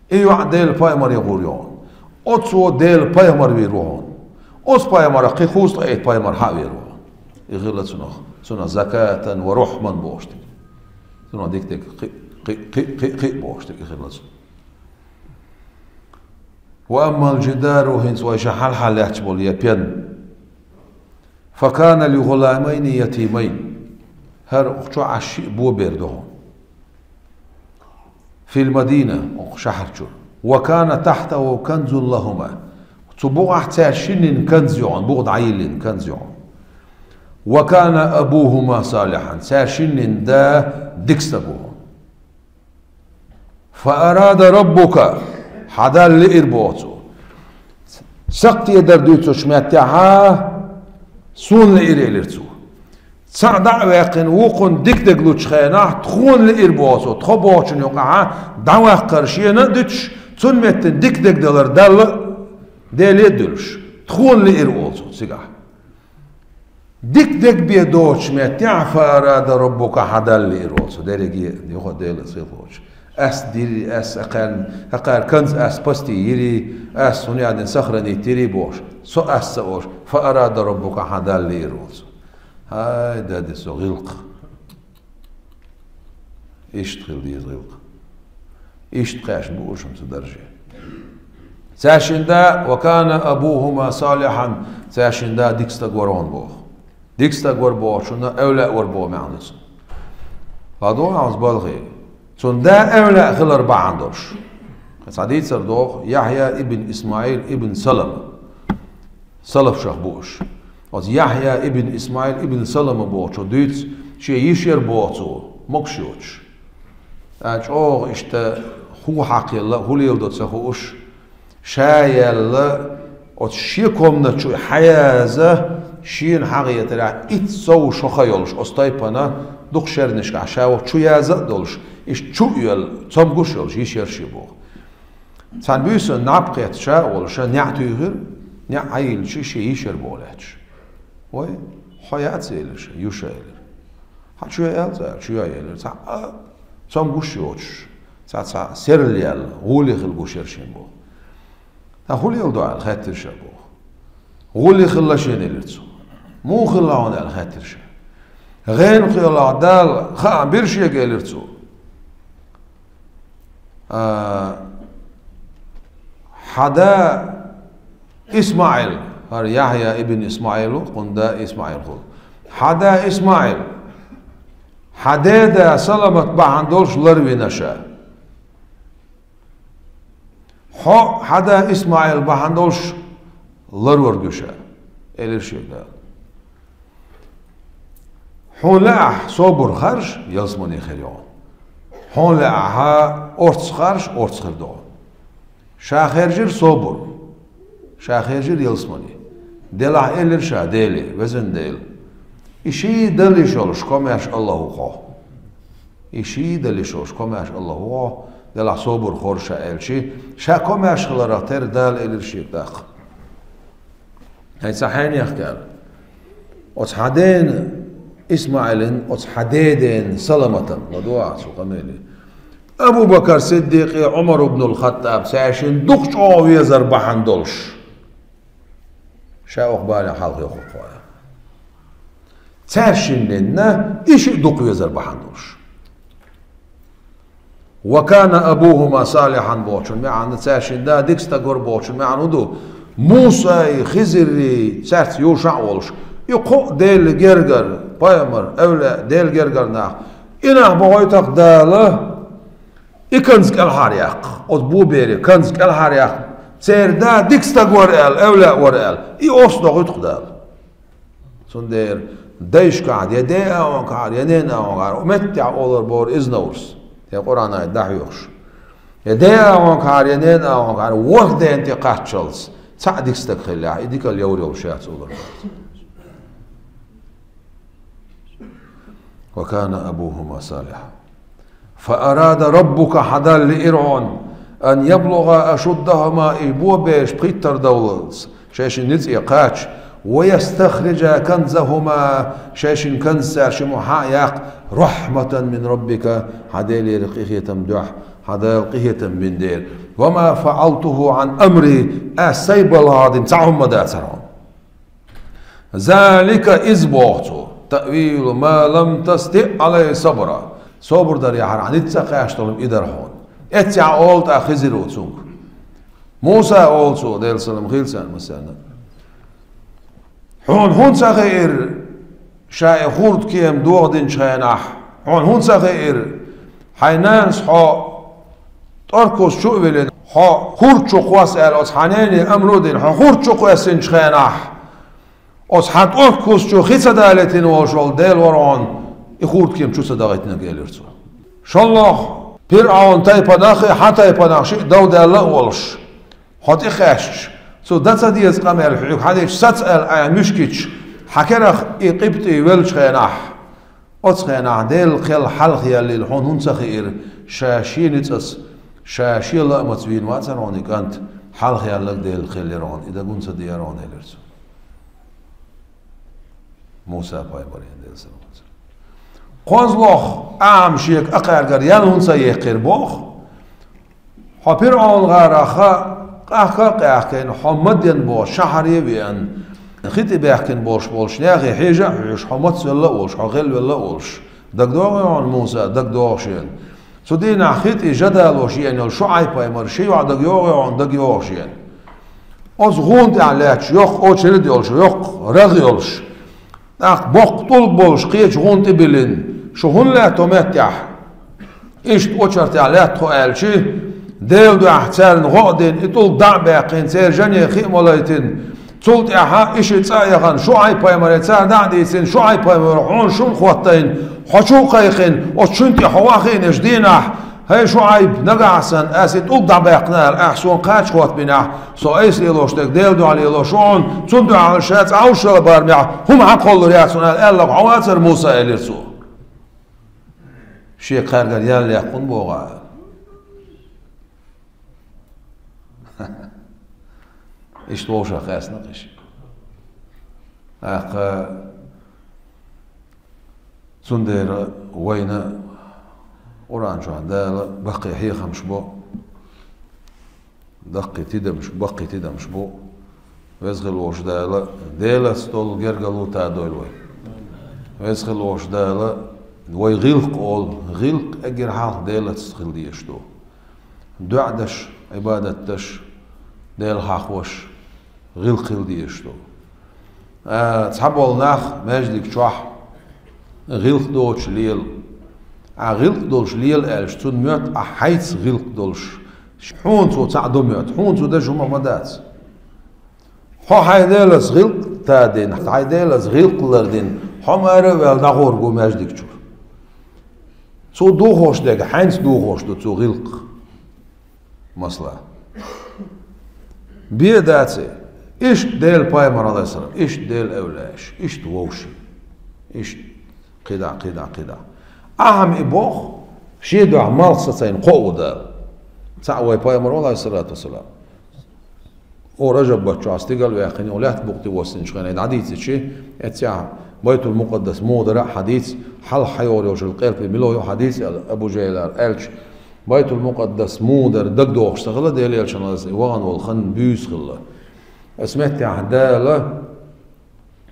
И йоӀ Делан пайхамаре гӀур ю хьуна. Оцо Делан пайхамар вийр ву хьуна. Оцу пайхамарах кхин кхузткъе итт пайхамар хьа а вийр ву хьуна. И хилла цунах, цунах закатан ва рухьман бохуш дерг. Цунах дика дерг кхин, кхин, кхин, кхин, кхин бохуш дерг, и хилла цунах. Ва аммал жидару, хӀинца вай ша хьалха лаьтташ болу я пен. Факана ли гӀуламайни ятимайн. ХӀара укх чохь аш шиъ бо бер ду хьуна. Фил Мадина, укх шахьар чу. Ва кана тахьтаху канзун лахума. Цу букъахь цаьршиннан канз ю хьуна, букъ дӀайиллина канз ю хьуна. Ва кана абухума салихьан. Цаьршиннан да дика стаг ву хьуна. Фа арада раббука, хьан Далла лиира боху цо. Сакхтедар дуьйцучу меттехьа, суна лиира, элира цо. Цхьаъ дӀа а ваьккхина, вукхунна дика дерг лучу хенахь, тхуна лиира боху цо. Тхо бохучун юкъахьа дӀаваккхар шена а дуьтуш, цунна меттана дика дерг далар Далла а, Деле а дуьллуш. Тхуна лиира олу цо цигахь. Дика дерг бен доцучу меттехь, фа арада раббука, хьан Далла лиира олу цо, дерриге а, юха а Делан сийлахочун. Ас дири, ас акхарна, акхар канз ас пасти йири, ас хӀунъядин сохранить йири бохуш. Со ас ца олуш, фа арада раббука, хьан Далла лиира олу цо. ХӀай, дади, со гӀиллакх. Иштта хила деза гӀиллакх. Иштта кхаьчна бу уж хӀинца дарже. Цаьршинна да, «وكان أبوهما صالحا», цаьршинна да дика стаг вара хьуна боху. Дика стаг вара бохучунна эвлаъ вара боху маьӀна ду цуьнан. ЛадогӀа хьуна балхе. Цуьнан да эвлаъ хилар бахьана долуш. Цхьа дийцар доху Яхьъя ибн Исмаил ибн Салама. Салафех бу уж. Оцу Яхьъя ибн Исмаил ибн Салама бохучо дуьйцу, шен йиш яра боху цо, могуш йоцуш. ТӀаккха чӀогӀа иштта хӀун хьакхаелла, хӀун леладо ца хууш, ша яьлла, оцу шен комнатан чу хьаяза, шена хьагӀетарехь, итт сов шо хан йолуш, оцу тайпана дукха шернашкахь ша вахча чу яза а долуш, иштта чу а йоьлла, цомгуш йолуш йиш яра шен боху. Цхьана буьйсанна наб кхетта ша а волуш, неӀ туьйхира, неӀ хьайиллича шен йиш яра боху лаьтташ. «Вай, хьо яц?» — элира ша, «ю ша», — элира. «Хьан чу яьлла цара?» «Чу яьлла», — элира. Цхьа а цомгуш йоцуш, цхьа, цхьа серла яьлла, гӀоле хила гуш яра шен боху. «Сан хӀун леладо?» — аьлла, хаьттира ша боху. «ГӀоле хилла шена», — элира цо. «Муха хилла хьуна?» — аьлла, хаьттира ша. «ГӀенах кхелахь Дала хаам бира шега», — элира цо. А, хьан да ИсмаӀил, хӀара Яхьъя ибн ИсмаӀил ву, кхунна да ИсмаӀил хуьлу. Хьан да ИсмаӀил, хьан деда Саламат бахьана долуш ларвина ша. Хьо хьан да ИсмаӀил бахьана долуш ларвар ду ша, элира шега Дала. Хьуна лаахь, собар харжа, ялсамане хир ю хьуна. Хьуна лаахь, орца харжа, орца хир ду хьуна. Ша хержира собар, ша хержира ялсамане. Делахь элира ша Деле, везан Дела. И ший дала йиш йолуш комаьрша АллахӀ ву хьо. И ший дала йиш йолуш комаьрша АллахӀ ву хьо, делахь собар хор ша аьлчи, ша комаьрша хиларах тера Дала элира шега тӀаккха. Хьайн ца хьенех кара. Оцу хьан дена ИсмаӀилан, оцу хьан дедена Саламатан, ладогӀа цу къамеле. Абу Бакар Сиддикъе, Ӏумар ибн ал-Хаттаб, цаьршинна дукха чӀогӀа везар бахьана долуш. Ша оха бале хьалха йоху кхоя. Цаьршинненна и шиъ дукха везар бахьана долуш. «وكان أبوهما صالحا» бохучун маьӀна, цаьршинна да дика стаг вара бохучун маьӀна хӀун ду? Мусай, Хизирий, цаьрца ЮшаӀ а волуш. И кхоъ Делан гергара, пайхамар, эвлаъ, Делан гергара нах. И нах бохуьйту-кх Дала, и канз кӀелхьаръяккха. Оцу бобере канз кӀелхьаръяккха. Церан да дика стаг вара аьлла, эвлаъ вара аьлла. И орца дохуьйту-кх Дала. Цундела дайшкахь, я ден агӀонкахьара, я ненан агӀонкахьара, меттехь олур боху иза Наврас, я Къуръан аят дӀахьоьхуш. Я ден агӀонкахьара, я ненан агӀонкахьара, ворхӀ дена тӀе кхаччалц, цхьаъ дика стаг хиллехь, и дикалла йовр йолуш яц олур боху. «وكان أبوهما صالحا». «فأراد ربك», хьан Далла лиира хьуна, «أن يبلغا أشدهما», и бобераш пхийттара довлалц, шайшинна ницкъе кхача, «ويستخرجا كنزهما», шайшинна канзаца шимма хьа а яккха, «رحمة من ربك», хьан Делера къинхетам дуьхьа, хьан Дала къинхетам бина дера. «وما فعلته عن أمري», ас сайн балхах дина цхьа хӀума ма дацара хьуна. «ذلك», иза боху цо, «تأويل ما لم تسطع عليه صبرا». Собар дарехьара хьан ницкъ ца кхаьчна долу и дара хьуна. Эццехь олу тӀаккха Хизиро цуьнга. Муса олу цо, Делан салам хила царна массарна. Хьуна хӀунда ца хиира, ша и хурдкема дохадинчу хенахь, хьуна хӀунда ца хиира, хьайн нанас хьо тӀоркхуз чу а виллина, хьо хурд чу кхосса аьлла, оцу хьан нене амро а дина, хьо хурд чу кхоьссинчу хенахь, оцу хьан тӀоркхуз чу хи ца далийтина волуш волу Дела вара хьуна, и хурдкема чу ца дахийтинарг, элира цо. ШолгӀа, ПирӀавнан тайпанах а, хьан тайпанах шиъ дов даьлла а волуш, хьо тӀекхаьчча, цо дан ца деза къамел хьоьга хьан дича саца аьлла, айхьа муьшкича, хьан керах и къибтӀий веллачу хенахь, оцу хенахь Делан кхел хьалха яьллийла хьуна хӀунда ца хиира, ша шен ницкъаца, ша шен лаамаца вийна вацара хьуна и кӀант, хьалха яьлларг Делан кхел яра хьуна, и дагна ца деара хьуна, элира цо. Муса пайхамаран Делан салам хуьлда цунна. КхозлагӀа, Ӏама шега а кхаьргара ял хӀунда ца яьккхира боху? Хьо ПирӀавнан гӀараха къахка а къаьхкина, хьо Мадьян бохучу шахьаре а веана, хи тӀе баьхкина болуш болчу нахе хьежа а хьоьжуш, хьо мацвелла а волуш, хьо гӀелвелла а волуш, ДагадогӀий хьуна, Муса, дагадогӀу шена. Цу дийнахь хи тӀе жа далош еана йолу ШуӀайб-пайхамар шен йоӀ дагайогӀий хьуна, дагайогӀу шена. Оцу гӀуна тӀехь лаьтташ, йоккха очередь йолуш, йоккха рагӀ йолуш, тӀаккха боккха тӀулг болуш кхечу гӀуна тӀе биллина, шу хӀунда лаьтта хӀокху меттехь? Иштта очередехь лаьтта тхо аьлча, Делан дуьхьа царна гӀо а дина, и тӀулг дӀа а баьккхина, церан жине хи а малийтина, цул тӀаьхьа и ши цӀа а яхана, ШуӀайб-пайхамаре цара дӀа а дийцина, ШуӀайб-пайхамар, хьуна шуна хӀоттийна, хьо чу а кхайкхина, оцу шуна тӀе хьо вахийна иштта дийнахь, хӀай ШуӀайб, нагахь санна аса и тӀулг дӀабаьккхина аьлла, ахь суна кхача хӀоттабинехь, со айса лелош дерг Делан дуьхьа лелош ву хьуна, цунна дуьхьал ша цхьа а шала барамехь хӀума хьакхоллур яц хьуна аьлла, аьлларг хьо вацара, Муса, элира цо. Шен кхаьргара ял яьккхина боху аьлла. Иштта вовшах къаьстина кхиш. ТӀаккха цундела вайна Къуръан чохь Дала баккхий хьехамаш бо, даккхий тидамаш, баккхий тидамаш бу. Веза хила волуш Дала Делаца долу гергарло тадойла вай. Веза хила волуш Дала вай гӀиллакх олу, гӀиллакх эггара хьалха Делаца хила дезаш ду. ДоӀа деш, Ӏибадат деш, Дела хьахош, гӀиллакх хила дезаш ду. А, цхьаболу нах маьждиг чохь гӀиллакх доцуш лела. Ахь гӀиллакх долуш лела аьлча, цунна моьтту ахь хьайца гӀиллакх долуш. Хьуна цо цхьаъ до моьтту, хьуна цо деза хӀума ма дац. Хьо хьайн Делаца гӀиллакх тадина, хьайн Делаца гӀиллакх лардина, хьо мара а ваьлла дӀагӀур ву маьждиг чуьра. Цо дохош дерг хьайца дохош ду цо гӀиллакх. Масала. Бен а дац и. Иштта Делан пайхамар, Ӏалайхиссалам, иштта Делан эвлаяаш, иштта вовшийн, иштта кхидӀа, кхидӀа, кхидӀа. Ахьа-м и боху, шен дуьхьа малх сацийна кхоъ ву Дала. Цхьаъ вай пайхамар ву, Ӏалайхиссалату вассалам. О, Ражаб баттахь стигал а ваьккхина, о, лаьтта букъ тӀе воссинчу хенахь дӀадийцичи, эццехь Байтул-Мукъаддас муха дара а хьадийца, хьалха хьайогӀур йолчу къепе мила ю хьадийца аьлла, Абу ЖахӀилара аьлча, Байтул-Мукъаддас муха дара дагадогӀуш ца хилла, Делан элчанна аса и вахана волу хан буьйса хилла. Аса меттехь Дала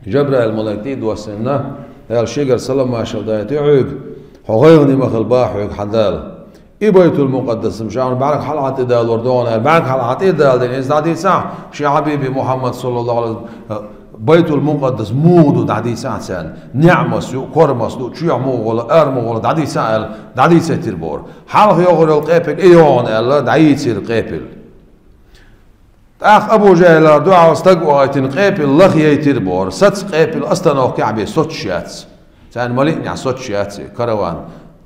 Жабраил-малик тӀе а доссина, Дала шегара салам-маршалла дайтий хьоьга, хьо гӀайгӀане ма хила боху хьоьга хьан Дала. И Байтул-Мукъаддас-м ша хьуна бӀаьрг хьалха тӀе далор догӀу аьлла, бӀаьрг хьалха тӀе а далдина, иза дӀадийцахь, шен хьабиби Мухьаммад, саллаллаху Ӏалайхи ва саллам, Байтул-Мукъаддас муха ду дӀадийцахь царна, неӀ маса ю, кор маса ду, чоьхьа муха гӀо ло, ара муха гӀо ло дӀадийцахь аьлла, дӀадийцийтира боху. Хьалха йогӀур йолу къепе и йогӀу аьлла, дӀайийцира къепе. ТӀаккха Абу ЖахӀилера дуьхьал стаг вахийтина къепе лаха яйтира боху, саца къепе остановкехь бен соцуш яц. Царна ма-лиънехь соцуш яц, караван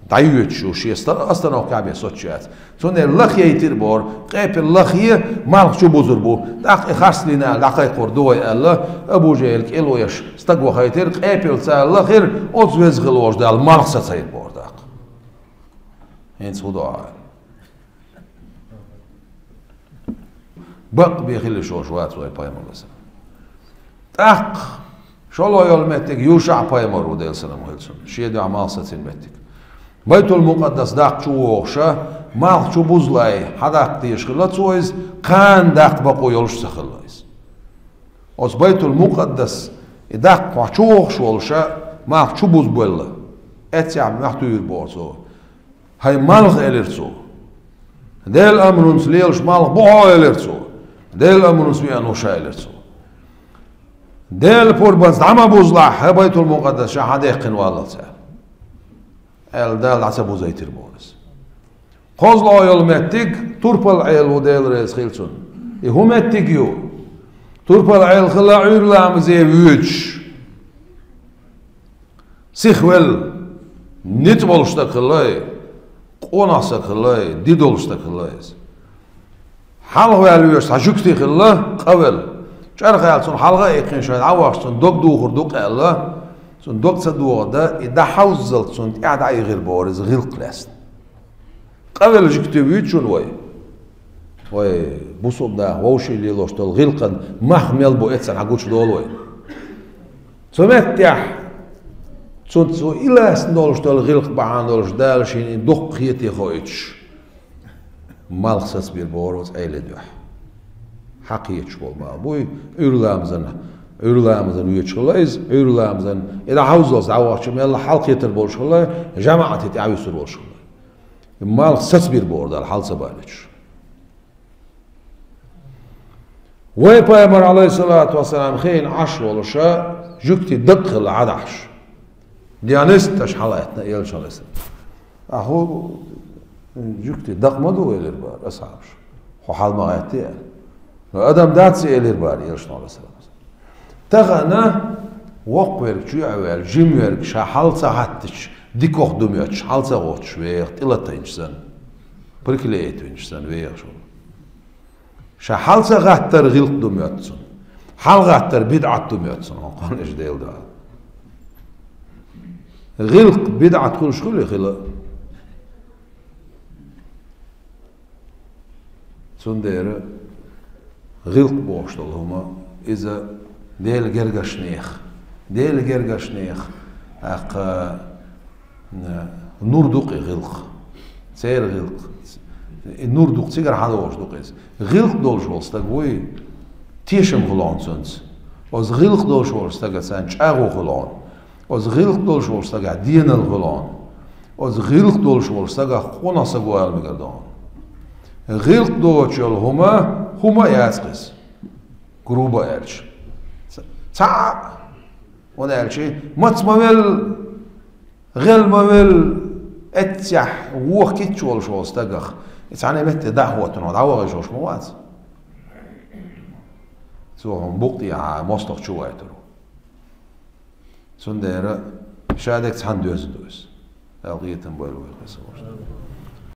дӀайоьдуш ю, шен ста-, остановкехь бен соцуш яц. Цундела лаха яйтира боху, къепе лаха е, малх чу бузур бу. ТӀаккха и харцлийна аьлла, дӀакхайкхор ду вай аьлла, Абу ЖахӀил кӀело еш стаг вахийтира, къепе цара лахара, оцу Веза хила волчу Дала малх сацийра боху тӀаккха. ХӀинца хӀун до аьлла? Бакъ бен хила йиш йолуш вац вай пайхамар, Ӏалайхиссалам. ТӀаккха шолгӀа йолу меттиг ЮшаӀ-пайхамар ву, Делан салам хуьлда цунна, шен дуьхьа малх сацийна меттиг. Байтул-Мукъаддас даккха чу вогӀуша, малх чу бузлай, хьадаккха дезаш хилла цо иза, кхана даккха бакъо йолуш ца хилла иза. Оцу Байтул-Мукъаддас и даккха чу вогӀуш волуша, малх чу бузбелла. Эццехь мохь туьйхира боху цо. ХӀай малх, элира цо. Делан амрунца лелаш малх бу хьо, элира цо. Делан амрунца веана ву ша, элира цо. Делан пурбанца дӀа ма бузлахь, хӀай Байтул-Мукъаддас ша хьан дехкина валлалц, аьлла. Аьлла, Дала дӀа ца бузийтира боху иза. КхозлагӀа йолу меттиг турпал Ӏела ву, Дела реза хила цунна. И хӀун меттиг ю? Турпал Ӏела хилла Ӏуьйра ламазе воьдуш. Сихвелла, ницкъ болуш стаг хилла, къонах стаг хилла, ди долуш стаг хилла иза. Хьалха ваьлла вешан цхьа жуьгти хилла, къавелла. ЧӀархаьлла цунна хьалха а иккхина шайн дӀавахча, цунна дог духур ду-кх аьлла, цунна дог ца доху дан, и дӀахьовззалц цунна тӀаьхьа дӀаийгӀира боху иза гӀиллакх лаьцна. Къавелла жуьгти вуьйцу шуна вай? Вай, бусулба наха вовшийн лелош долу гӀиллакхан мах мел бу эццахь гучудолу вай. Цу меттехь цунца цо и лаьцна долуш долу гӀиллакх бахьана долуш Дала шена и дуккха хетий хоуьйтуш, малх сацабира боху оцу Ӏелин дуьхьа. Хьакхеташ болу малх буй, Ӏуьйра ламазан Ӏуьйре ламаза воьдуш хилла иза, Ӏуьйре ламаза, и дӀахьовзалц дӀавахча мел хьалкхетар болуш хилла, жамаӀате тӀаьхьавуьсур волуш хилла. И малх сацабийр бохура Дала, хьал ца балийташ. Вай Пайхамар, Ӏалайхиссалату вассалам, хиъна Ӏаш волуша, жуьгтий дакъа хилла хьадахьаш. Дена иштта хьалаьттина Элча, Ӏалайхиссалам. А хӀу жуьгтий дакъа ма ду, элира бара асхьабаша. Хьо хьал ма гӀаьттий аьлла. Но адам дац, элира бара Элча, Ӏалайхиссалам. Тахана воккхаверг чу а ваьлла, жимаверг ша хьал ца гӀаттича, дикох ду моьттуш, хьал ца гӀоттуш вехаш, тӀелатийнача санна, приклеить винча санна вехаш ву. Ша хьал ца гӀаттар гӀиллакх ду моьтту цунна. Хьал гӀаттар бидӀат ду моьтту цунна, хӀун кхунаш Дела дуьхьа. ГӀиллакх, бидӀат хуьлуш хуьлу хила. Цундела гӀиллакх бохуш долу хӀума, иза Делан гергарчех, Делан гергарчех, тӀаккха, э, нур ду-кх и гӀиллакх, церан гӀиллакх. И нур ду-кх, цигара хьалавогӀуш ду-кх иза. ГӀиллакх долуш волу стаг вуй, тешам хуьлу хьуна цуьнца. Оцу гӀиллакх долуш волчу стагах царна чӀагӀо хуьлу хьуна. Оцу гӀиллакх долуш волчу стагах денал хуьлу хьуна. Оцу гӀиллакх долуш волчу стагах къонах саг вала мегар ду хьуна. ГӀиллакх доцуш йолу хӀума, хӀума а яц-кх иза, грубо аьлча. Ца-, цхьаъ, хӀунда аьлча, маца ма велла, гӀел ма велла, эццехь вохкийтта волуш волу стагах, и цхьана метте дӀа а хӀоттуш, дӀавахийтуш ма вац. Цо хьуна букъ тӀехьа мостагӀа чу вайтур ву. Цундела ша дерг цхьаьна доьзна ду иза. Дала къинхетам бойла вай кхин санна.